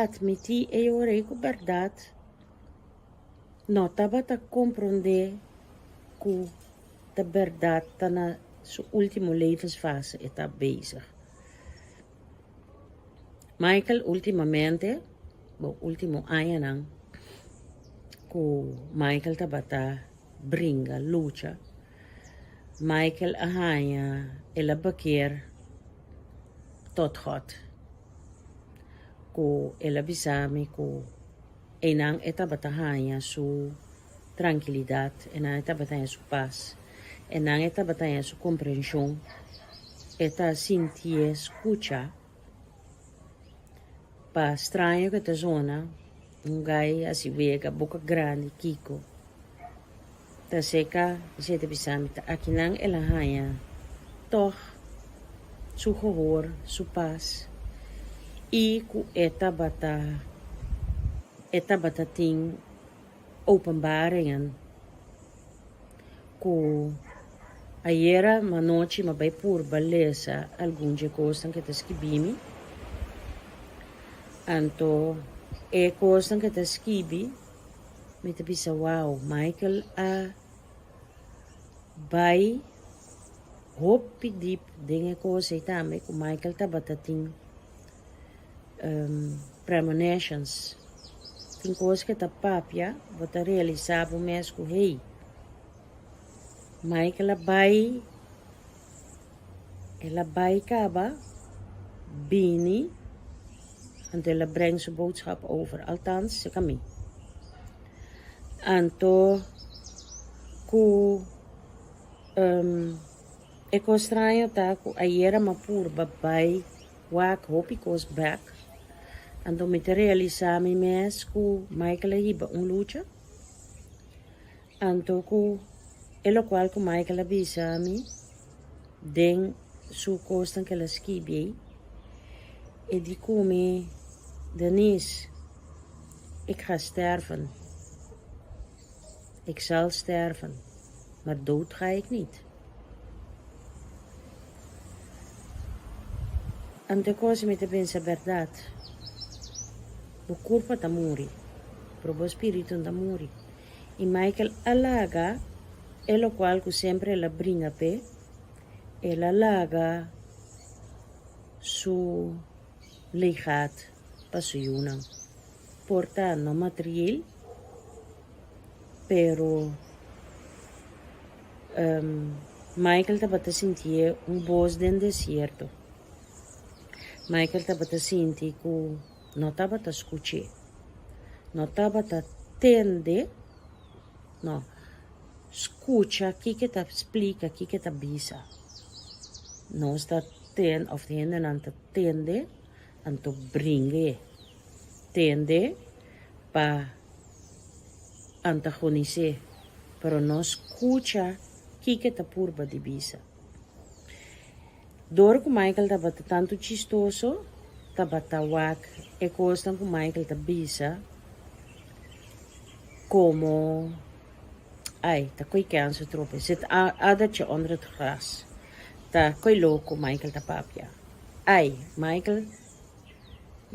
atmití e ora ei ku bèrdat no tabata komprondé ku ta bèrdat ta na su último levensfase e ta bezig. Michael últimamente, bo último añanan ku Michael tabata. bringa, lucha. Michael a haña el a bekeer tot God. Ku el a bisa mi ku einan e tabata haña su trankilidat, einan e tabata haña su pas, einan e tabata haña su komprenshon. E ta sintié skucha pa straño ku e ta zona. Un gai hasi wega boka grandi kiko ta seka esei ta bisa mi ta akinan el a haña tog su gehoor su pas i ku e tabata e tabata tin openbaringen ku ayera manochi mi a bai purba lesa algun dje kosnan ku e ta skibi mi. Anto e kosnan ku e ta skibi mi ta bisa wow, Michael a bai hopi dip den e kos ei tambe ku Michael tabata tin premonitions. Tin kos ku e ta papia bo ta realisá bo mes ku hey, Michael a bai. El a bai kaba bini, anto el a breng su boodschap over, althans seka mi. Anto ku e kos straño ta ku ayera mi a purba bai wak hopi kos bek, anto mi ta realisa mi mes ku Michael a hiba un lucha. Anto ku e lokual ku Michael a bisa mi den su kosnan ku el a skibi ei, e di ku mi, Denise, ik ga sterven. Ik zal sterven, maar dood ga ik niet. Anto e kos mi ta pensa bèrdat, bo kurpa ta muri, pero bo spiritu no ta muri. I Michael a laga e lokual ku semper el a bringa p'e, el a laga su legaat pa su yunan. Por ta no materieel, pero Michael tabata sintié un bos den desierto. Michael tabata sinti ku no tabata skuch'é. No tabata tende, no, skucha kiko e ta splika, kiko e ta bisa. Nos ta ten òf hendenan ta tende, anto bring'é. Tende pa antagonis'é, pero no skucha kiko e ta purba di bisa. Dor ku Michael tabata tantu chistoso, tabata wak e kosnan ku Michael ta bisa komo, ai, ta koe kense trope, zit addertje onder het gras. Ta koe loko Michael ta papia. Ai, Michael,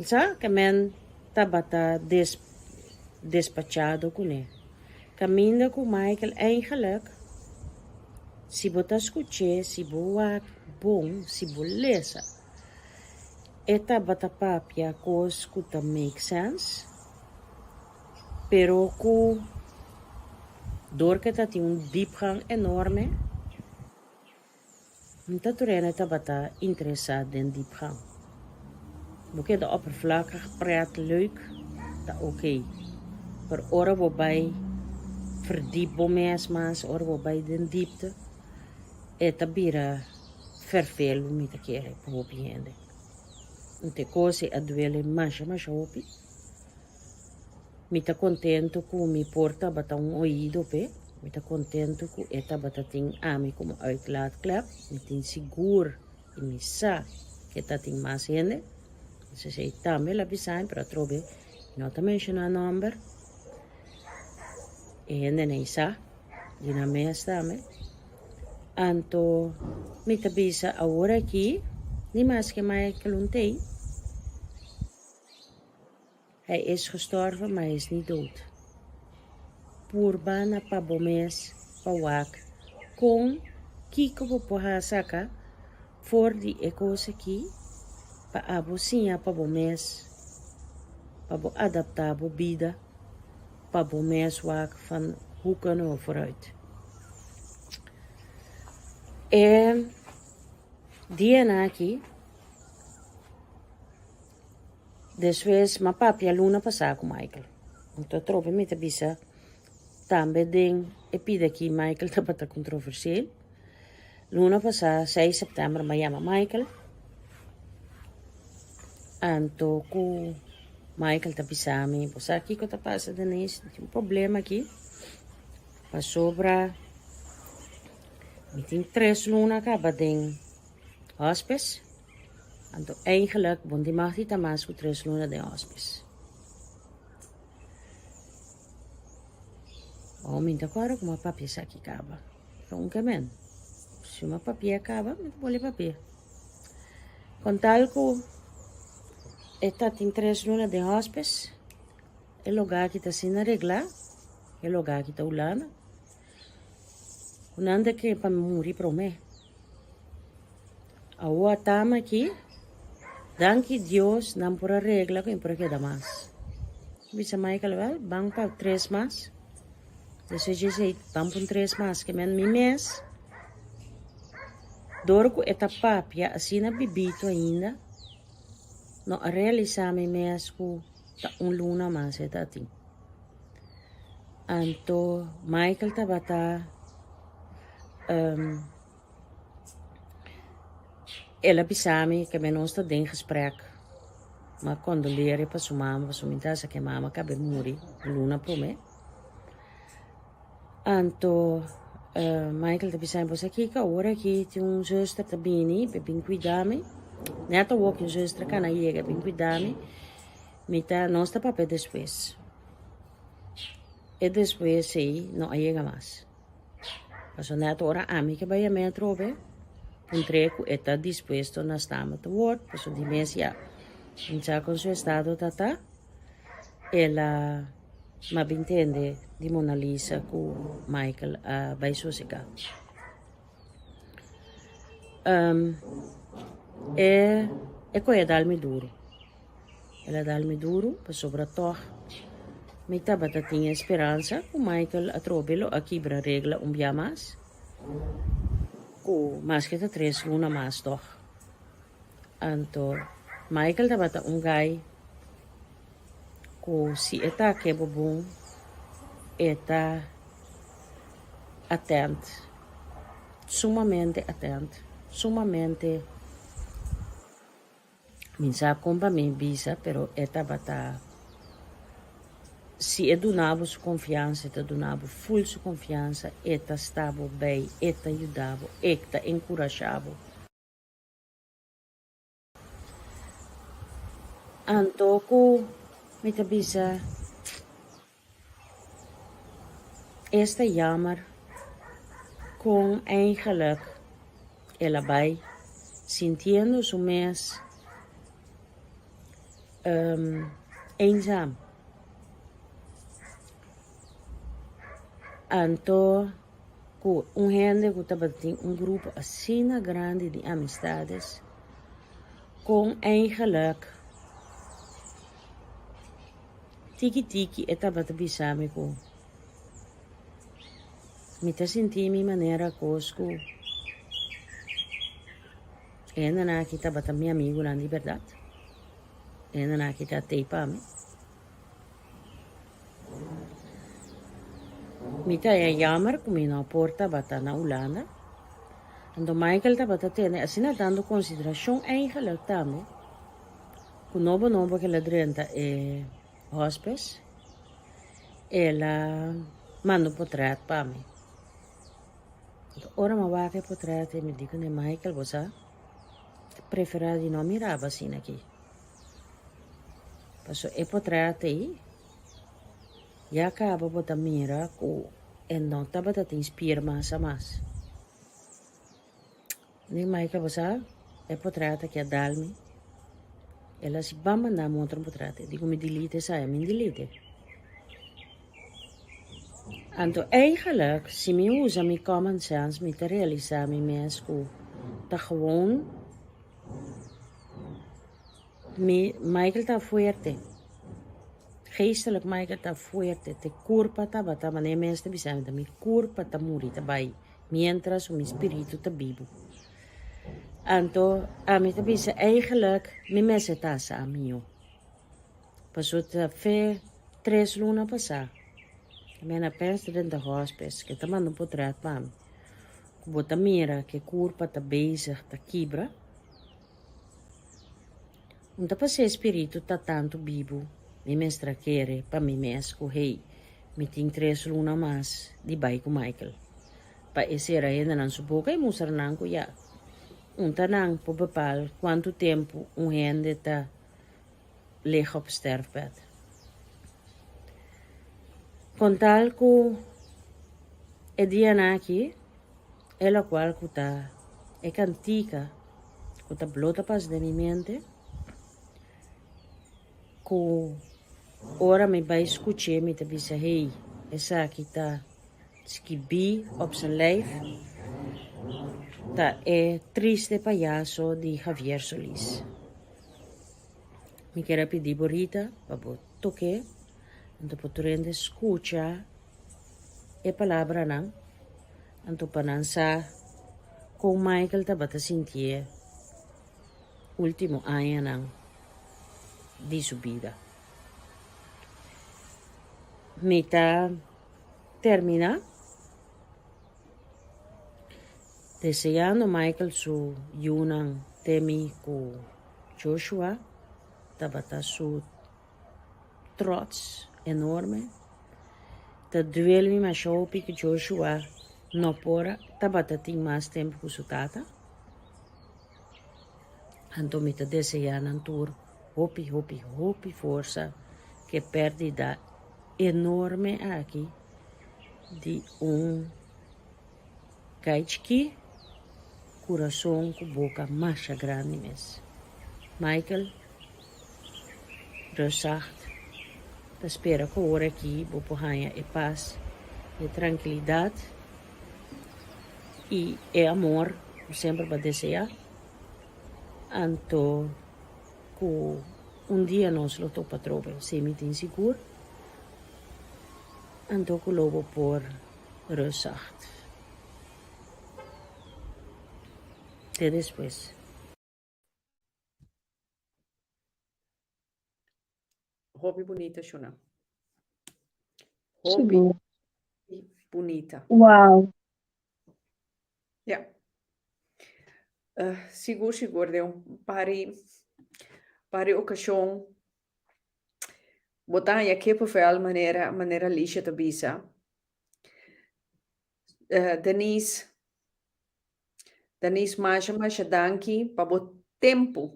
sa ke men tabata des despachado kuné. Kaminda ku Michael eigenlijk, si bo ta skuch'é, si bo wak bon, si bo lesa, e tabata papia kos ku ta make sense, pero ku dor ku e ta tin un diepgang enorme, Nta tur hende tabata interesá den diepgang. Bo keda oppervlakkig, pret, leuk, ta oké. Pero ora bo bai verdiep bo mes mas, ora bo bai den diepte, e ta bira fervelu mi ta kere pa hopi hende. Anto e kos ei a duele masha masha hopi. Mi ta contento cu mi por tabata un oido p'e, mi ta contento cu e tabata tin ami como uitlaatklep, mi tin sigur y mi sa cu e ta tin mas hende, entonces ey tambe el a bisa mi pero atrobe mi no ta menciona nomber, e hendenan ey sa di nan mes tambe, anto mi ta bisa awor aki ni maske Michael un t'ey. Hij is gestorven, maar hij is niet dood. Purba na pa bo mes pa wak kon kiko bo por haña saka for di e kos aki pa abo siña pa bo mes, pa bo adaptá bo bida pa bo mes wak van hoe kunnen we vooruit. E dianan aki. Despues m'a papia luna pasá ku Michael. Anto atrobe mi ta bisa tambe den e pida aki Michael tabata kontroversieel. Luna pasá seis sèptèmber m'a yama Michael. Anto ku Michael ta bisa mi, bo sa kiko ta pasa Denise? Tin un problema aki pasobra mi tin tres luna kaba den hospice. Anto eigenlijk bon di mag di ta mas ku tres luna den hospice. Oh, mi ta kòrda ku mi a papia esaki kaba. Pero un ke men. Si mi a papia kaba, mi ta bolbe papia. Kon tal ku e ta tin tres luna den hospice, e lugá aki ta asina reglá, e lugá aki ta Hulanda, ku nan ta kere pa mi muri promé. Awor tama aki, danki Dios nan por a regla ku mi por a keda mas. Mi bisa Michael, wel, ban pa tres mas. Despues dje esei, ban pa un tres mas. Ke men mi mes, dor ku e ta papia asina bibito ainda, no a realisa mi mes ku ta un luna mas e ta tin. Anto Michael tabata. El a bisa mi ke mi nos ta den gesprek. M'a kondoleer pa su mama pasobra mi ta sa ke mama kabe muri un luna prome. Anto Michael ta bisa mi bo sa kiko awor aki tin un zuster ta bini pa bin kuida mi. Net awor ku un zuster kana yega bin kuida mi, mi ta nos ta papia despues. E despues ei no a yega mas. Pasobra net ora ami ke bai yam'é atrobe, puntr'é ku e ta dispuesto na stamba te word, pasobra di mes ya mi sa kon su estado ta ta. El a m'a bin tende di Mona Lisa ku Michael a bai sosegá. E e koe a dal mi duru. El a dal mi duru pasobra tòg mi tabata tin e speransa ku Michael atrobe lo a kibra regla un bia mas, ku maske ta tres luna mas tòg. Anto Michael tabata un gai ku si e ta ke bo bon e ta atent, sumamente atent, sumamente. Mi sa kon pa mi bisa pero e tabata si e duna bo su konfiansa e ta duna bo ful su konfiansa e ta sta bo bei e ta yuda bo e ta enkurashá bo. Anto ku mi ta bisa Esta jammer kon eigenlijk el a bai sintiendo su mes eenzaam. Anto ku un hende ku tabatin un grupo asina grandi di amistades kon eigenlijk Tiki tiki e tabata bisa mi ku mi ta sinti mi manera kos ku e hendenan aki tabata mi amigunan di bèrdat. E hendenan aki ta tei pa mi. Mi ta haña jammer ku mi no por tabata na Hulanda. Anto Michael tabata tene asina tantu konsiderashon eigenlijk tambe ku nobo nobo ku el a drenta e hospice el a manda un potret pa mi. Anto ora mi a wak e potret mi di kuné Michael bo sa ta preferá di no mira bo asina aki. Pasobra e potret ei ya kaba bo ta mira ku e no tabata tin spier mas a mas. Ni Michael bo sa e potret aki a dal mi. El a si ban manda mi otro potret. E di ku mi delete esei, mi delete. Anto eigenlijk si mi usa mi common sense mi ta realisa mi mes ku ta gewoon Mi Michael ta fuerte. Geestelijk Michael ta fuerte. Te kurpa tabata manera e mes ta bisa mi ta mi kurpa ta muri ta bai mientras mi spiritu ta bibu. Anto ami ta bisa eigenlijk mi mester ta sa mio. Paso ta fe tres luna pasa mi a na pensa den ta hospice ke ta manda un potret pa mi ku bo ta mira ke kurpa ta bezig ta kibra. Un ta pas'é spiritu ta tantu bibu, mi mester a kere pa mi mes ku hey, mi tin tres luna mas di bai ku Michael. Pa e sera hendenan su boka i mustra nan ku ya, un ta nan por bepal kuantu tempu un hende ta lig op sterfbed. Kon tal ku e dianan aki e lokual ku ta e kantika ku ta blota pas den mi mente ku ora mi bai skuch'é mi ta bisa hey esaki ta skibí op zijn lijf ta e triste payaso di Javier Solis. Mi kier a pidi bo Rita pa bo tok'é anto por tur hende skucha e palabranan anto pa nan sa kon Michael tabata sintié ultimo añanan di su bida. Mi ta terminá deseando Michael su yunan Temi ku Joshua tabata su trots enorme. Ta duel mi masha hopi ku Joshua no por a tabata tin mas tempu ku su tata. Anto mi ta deseá nan tur hopi hopi hopi forsa ku e pèrdida enorme aki di un Kai chikí, kurason ku boka masha grandi mes. Michael, Reusacht, ta spera ku ora aki bo por haña e pas, e trankilidat i e amor ku semper bo a deseá. Anto ku un dia nos lo topa atrobe, si mi tin sigur. Anto ku lo bo por Reusacht. Te despues. Hopi bunita Shona. Hopi bunita. Wow. Ja. Uh, sigur, sigur, den un pari, pari okashon bo ta haña kippenvel manera, manera Alicia ta bisa. Denise, Denise masha masha danki pa bo tempu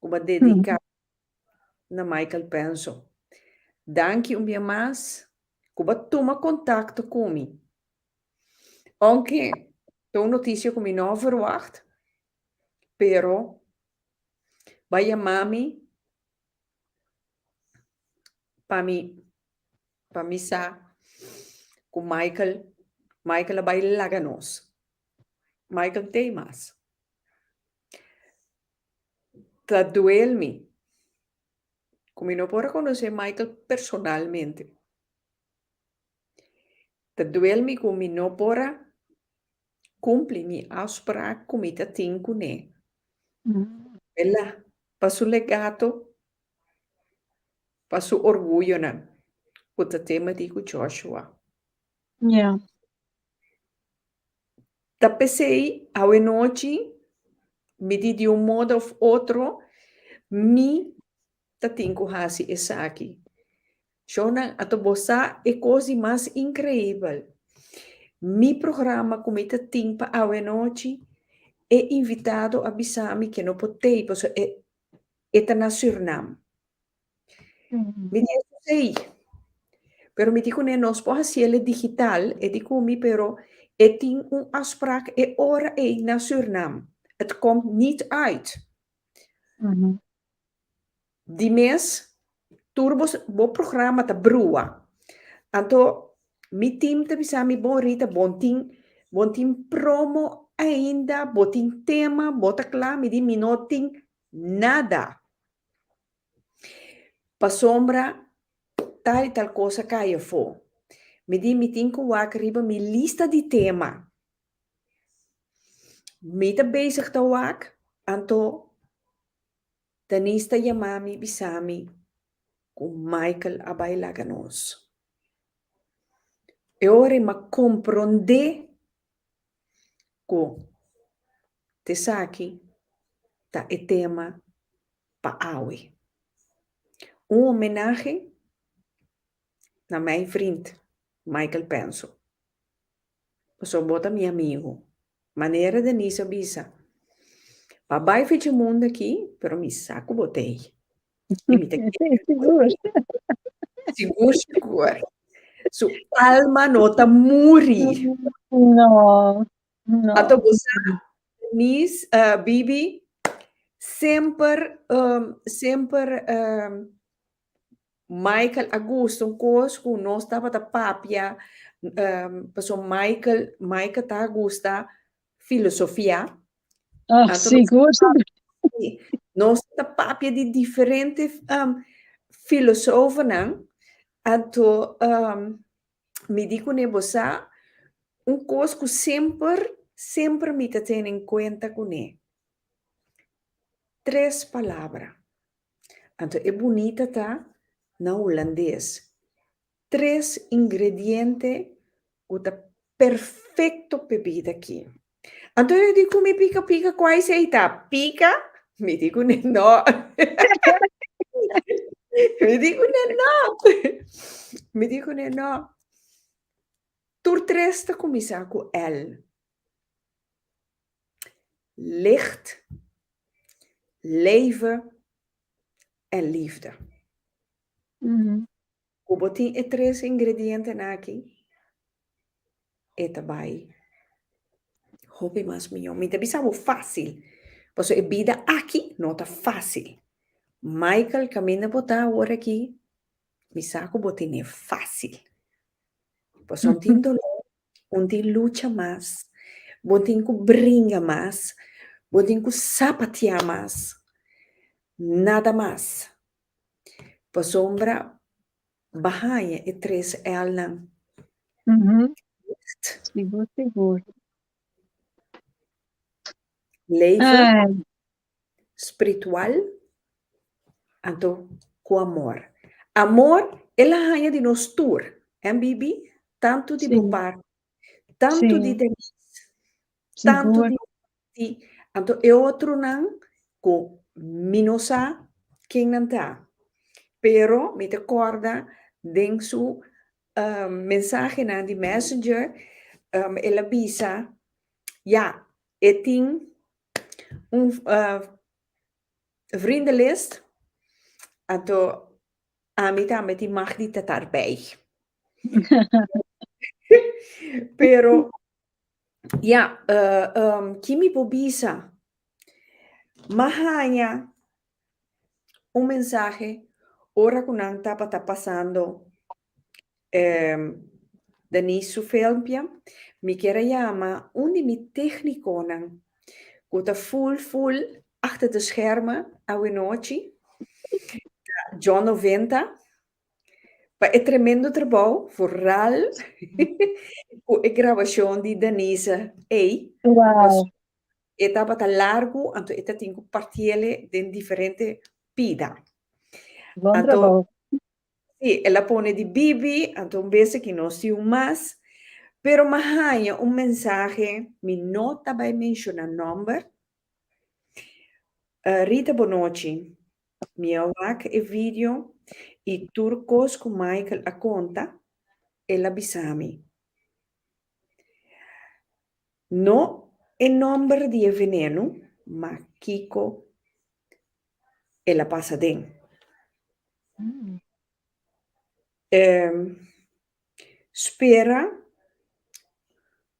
ku bo a dediká na Michael Penso. Danki un bia mas ku bo a tuma kontakto ku mi. Ounke ta un notisia ku mi no a verwagt, pero bo a yama mi pa mi Pa mi sa ku Michael, Michael a bai laga nos. Michael t'ei mas. Ta duel mi ku mi no por a konosé Michael personalmente. Ta duel mi ku mi no por a kumpli mi afsprak ku mi ta tin kuné. Wela, pa su legato Pa su orguyonan, ku ta tema di ku Joshua. Ja. Ta p'esei awenochi mi di di un modo of otro mi ta tin ku hasi esaki. Shownan, anto bo sa e kos di mas inkreibel. Mi programa ku mi ta tin pa awenochi, e invitado a bisa mi ke no por tei pasobra e e ta na Surnam. Mi di eso sei. Pero mi di kuné nos por hasiel e digital, e di ku mi pero e tin un afspraak e ora ei na Surnam. Het komt niet uit. Di mes tur bo bo programa ta brua. Anto mi team ta bisa mi bon Rita bon tin bon tin promo ainda, bo tin tema, bo ta kla, mi di mi no tin nada. Pasobra tal i tal kos a kai afó. Mi di mi tin ku wak riba mi lista di tema. Mi ta bezig ta wak, anto Denise ta yama mi bisa mi ku Michael a bai laga nos. E ora ei m'a komprondé ku t'esaki ta e tema pa awe. Un homenahe na mijn vriend Michael Penso. Pasobra bo ta mi amigu. Manera Denise a bisa, Bo a bai fecha mundu aki, pero mi sa ku bo t'ei. I mi ta kere ku bo t'ei. Sigur, sigur. Su alma no ta muri. No, no. Anto bo sa, Denise, Bibi, semper, semper Michael a gusta un kos ku nos tabata papia, pasobra Michael, Michael ta gusta filosofia. Ah, Anto nos sigur. Sí, nos ta papia di diferente filosofonan, anto mi di kuné bo sa un kos ku semper, semper mi ta tene en kuenta kuné, tres palabra. Anto e bunita ta na hulandes. Tres ingrediente ku ta perfecto p'e bida aki. Anto e di ku mi pika pika kua esei ta? Pika? Mi di kuné no. Mi di kuné no. Mi di kuné no. Tur tres ta kuminsá ku L. Licht, leven en liefde. Ku bo tin e tres ingredientenan aki, e ta bai hopi mas mihó. Mi ta bisa bo fásil, pasobra e bida aki no ta fásil. Michael, kaminda bo ta awor aki, mi sa ku bo tene fásil. Pasobra tin doló, Un tin lucha mas, bo tin ku bringa mas, bo tin ku sapateá mas, nada mas. Pasobra bo a haña e tres Lnan. Sigur, sigur. Leven spritual, anto ku amor. Amor el a haña di nos tur, MBB, tantu di bo parti, tantu di Denise, tantu di di, anto e otronan ku mi no sa ken nan ta, pero mi ta kòrda den su mensahenan di Messenger el a bisa, ya, e tin un vriendenlist, anto ami tambe tin mag di ta daarbij. Pero ya, ki mi por bisa? M'a haña un mensahe ora ku nan tabata pasando Denise su filmpje, mi kier a yama un di mi técniconan ku ta full full achter de schermen awenochi, ta John Noventa, pa e tremendo trabou, vooral ku e grabashon di Denise ei. Wow. E tabata largu, anto e ta tin ku partiele den diferente pida. Bon Anto trabou. Sí, el a pone di Bibi, anto un bes aki nos tin un mas. Pero m'a haña un mensahe, mi no ta bai menshoná nòmber. Rita bonochi, mi a wak e video i tur kos ku Michael a konta, el a bisa mi. No e nòmber di e venenu, ma kiko el a pasa den. Spera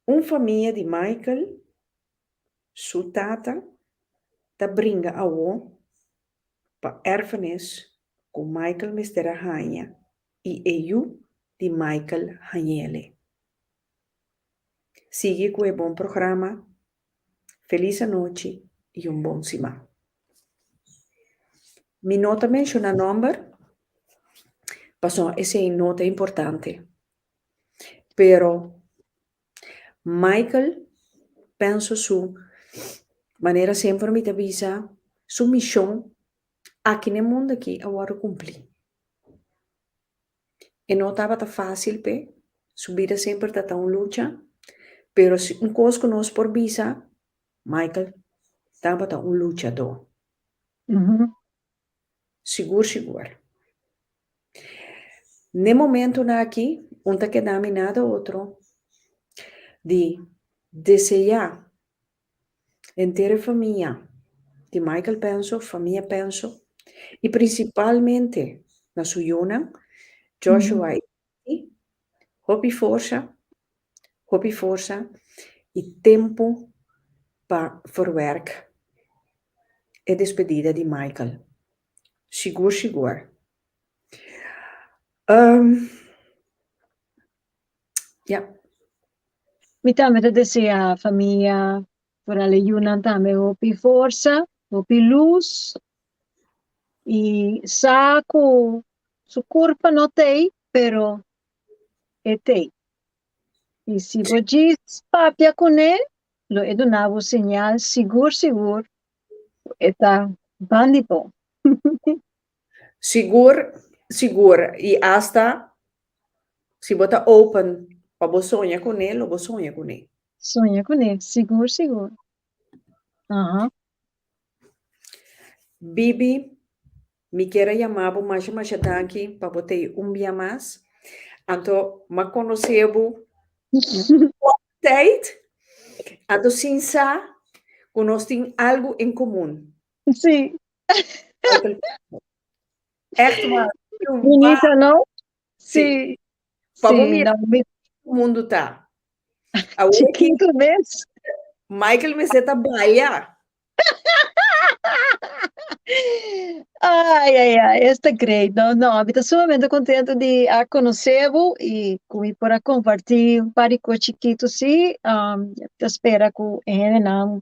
un famia di Michael su tata ta bringa awo pa erfenis ku Michael mester a haña i e yu di Michael hañ'ele. Sigui ku e bon programa. Felis anochi i un bon siman. Mi no ta menshoná nòmber pasobra esei no ta importante. Pero Michael penso su manera semper mi ta bisa su mishon aki na e mundu aki a wòrdu kumplí. E no tabata fásil p'e, su bida semper ta ta un lucha, pero si un kos ku nos por bisa, Michael tabata un luchadó. Sigur sigur. N'e momentunan aki un ta keda mi nada otro di deseá Henter e famia di Michael Penso, famia Penso, i prinsipalmente na su yunan, Joshua i Katie, hopi forsa, hopi forsa i tempu pa verwerk e despedida di Michael. Sigur sigur. Ya. Mi tambe ta desea famia, foral e yunan tambe hopi forsa, hopi lus i sa ku su kurpa no t'ei, pero e t'ei. I si bo djis papia kuné, lo e duna bo señal sigur sigur ku e ta bandi bo. Sigur sigur i asta Si bo ta open pa bo soña kuné, lo bo soña kuné. Soña kuné, sigur sigur. Aha. Bibi, mi kier a yama bo masha masha danki pa bo t'ei un bia mas. Anto m'a konosé bo tijd, anto sin sa ku nos tin algu en komun. Sí. Echt waar. Bunita, no? Sí. Pa bo mira no, mundu ta. Awor Chiquito mes. Michael mester ta balia. Ai, ai, ai, esta great. No, no, mi ta sumamente contento di a conocer bo y cu mi por a compartir un par di cos chiquito sí. Um, ta spera cu e hendenan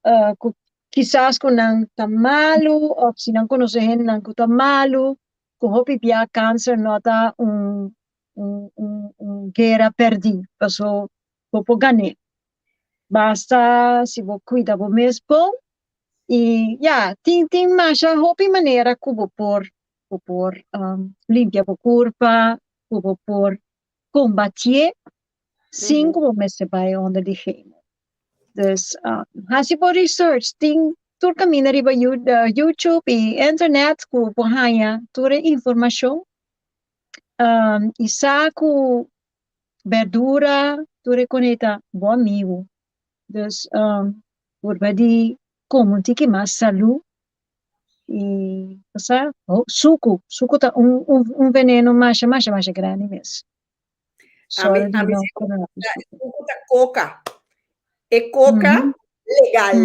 uh, cu Kisas ku nan ta malu òf si nan konosé hendenan ku ta malu, ku hopi bia kanser no ta un un un un guera pèrdí, paso bo por gan'é. Basta si bo kuida bo mes bon i ya, tin tin masha hopi manera ku bo por bo por limpia bo kurpa, ku bo por kombatié sin ku bo mester bai onder di chemo. Dus uh, hasi bo research, tin tur kaminda riba YouTube i internet ku por haña tur e informashon. Um, i sa ku berdura tur e koneta bo amigu. Dus um, purba di kome un tiki mas salú i sa, oh, suku, suku ta un, un, un veneno masha masha masha grandi mes. Ami, ami si suku ta koka. E koka legal.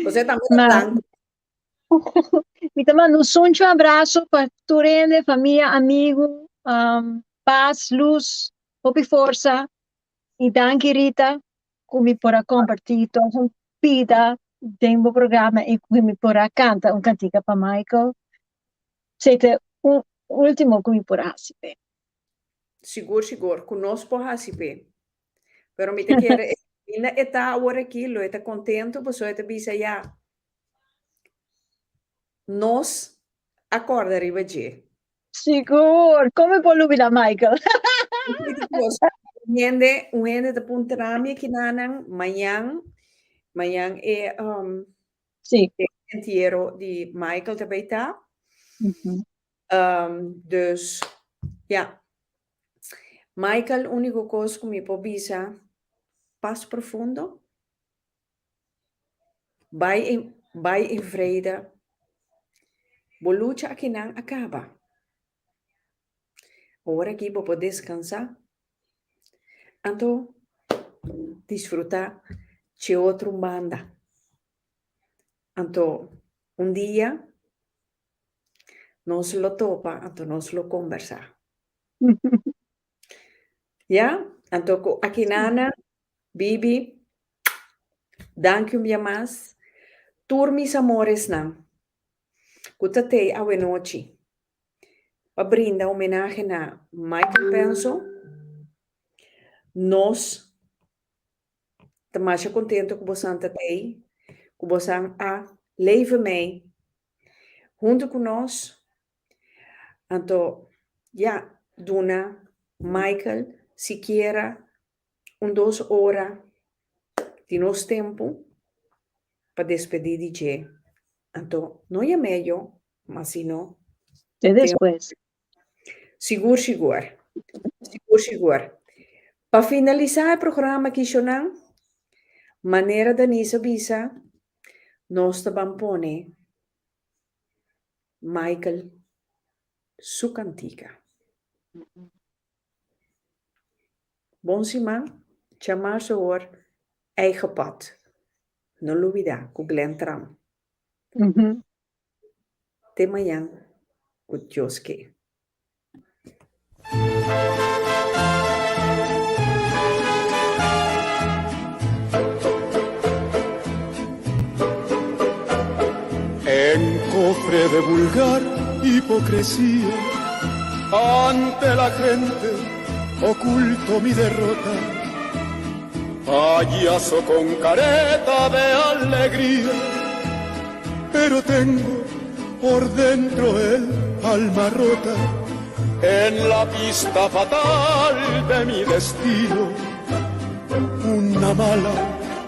Osea tambe ta blanku. Mi ta manda un suncho abraso pa tur hende, famia, amigu, um, pas, lus, hopi forsa. I danki Rita ku mi por a kompartí tòg un pida den bo programa i ku mi por a kanta un kantika pa Michael. Esei ta un último ku mi por hasi p'e. Sigur, sigur, ku nos por hasi p'e. Pero mi ta kere e kaminda e ta awor aki, lo e ta kontentu pasobra e ta bisa ya, nos a kòrda riba dje. Sigur! Kon mi por lubida Michael? Siguiente kos, un hende, un hende ta puntra mi akinanan, mañan, mañan e um, Sí. e entiero di Michael ta bay ta. Um, dus, ja. Michael, úniko kos ku mi por bisa, pas profundo. Bai en, bai en vrede. Bo lucha akinan a kaba. Ora aki bo por deskansá. Anto disfrutá dje otro banda. Anto un dia nos lo topa, anto nos lo kombersá. Ya? Anto ku akinana Bibi, danki un bia mas. Tur mis amoresnan ku ta tei awenochi pa brinda homenahe na Michael Penso, nos ta masha kontento ku bosan ta tei, ku bosan a leve mei huntu ku nos. Anto, ya, duna Michael sikiera un dos ora di nos tempu pa despedí di dje. Anto no ya medio, ma sino Te despues. Sigur sigur. Sigur sigur. Pa finalisá e programa Kishonan, manera Denise a bisa, nos ta ban pone Michael su kantika. Bon siman, djamarso awor Eigen Pad. No lubida ku Glenn Tram. Te mañan ku Dios ke. En cofre de vulgar hipocresía, ante la gente oculto mi derrota. Payaso con careta de alegría, pero tengo por dentro el alma rota. En la pista fatal de mi destino, una mala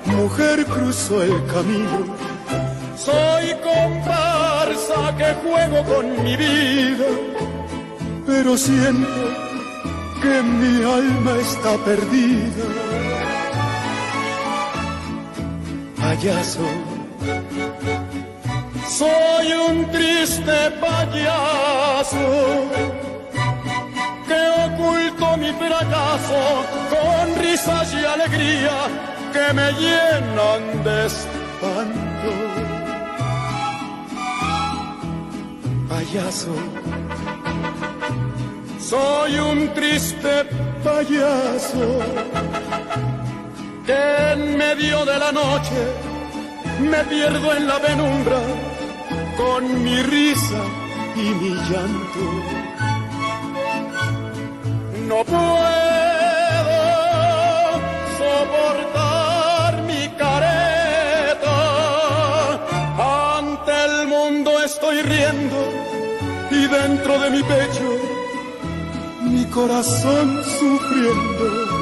mujer cruzó el camino. Soy comparsa que juego con mi vida, pero siento que mi alma está perdida. Payaso, soy un triste payaso que oculto mi fracaso con risas y alegría que me llenan de espanto. Payaso, soy un triste payaso que en medio de la noche me pierdo en la penumbra con mi risa y mi llanto. No puedo soportar mi careta. Ante el mundo estoy riendo y dentro de mi pecho mi corazón sufriendo.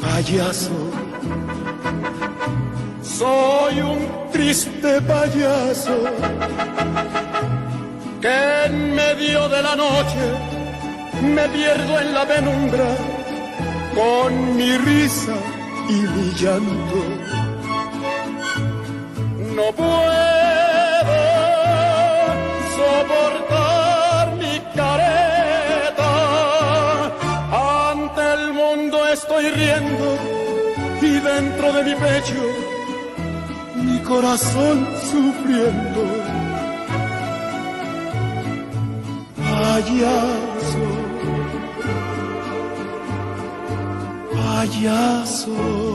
Payaso, soy un triste payaso que en medio de la noche me pierdo en la penumbra con mi risa y mi llanto. No puedo soportar mi careta. Ante el mundo estoy riendo y dentro de mi pecho mi corazón sufriendo. Payaso, payaso.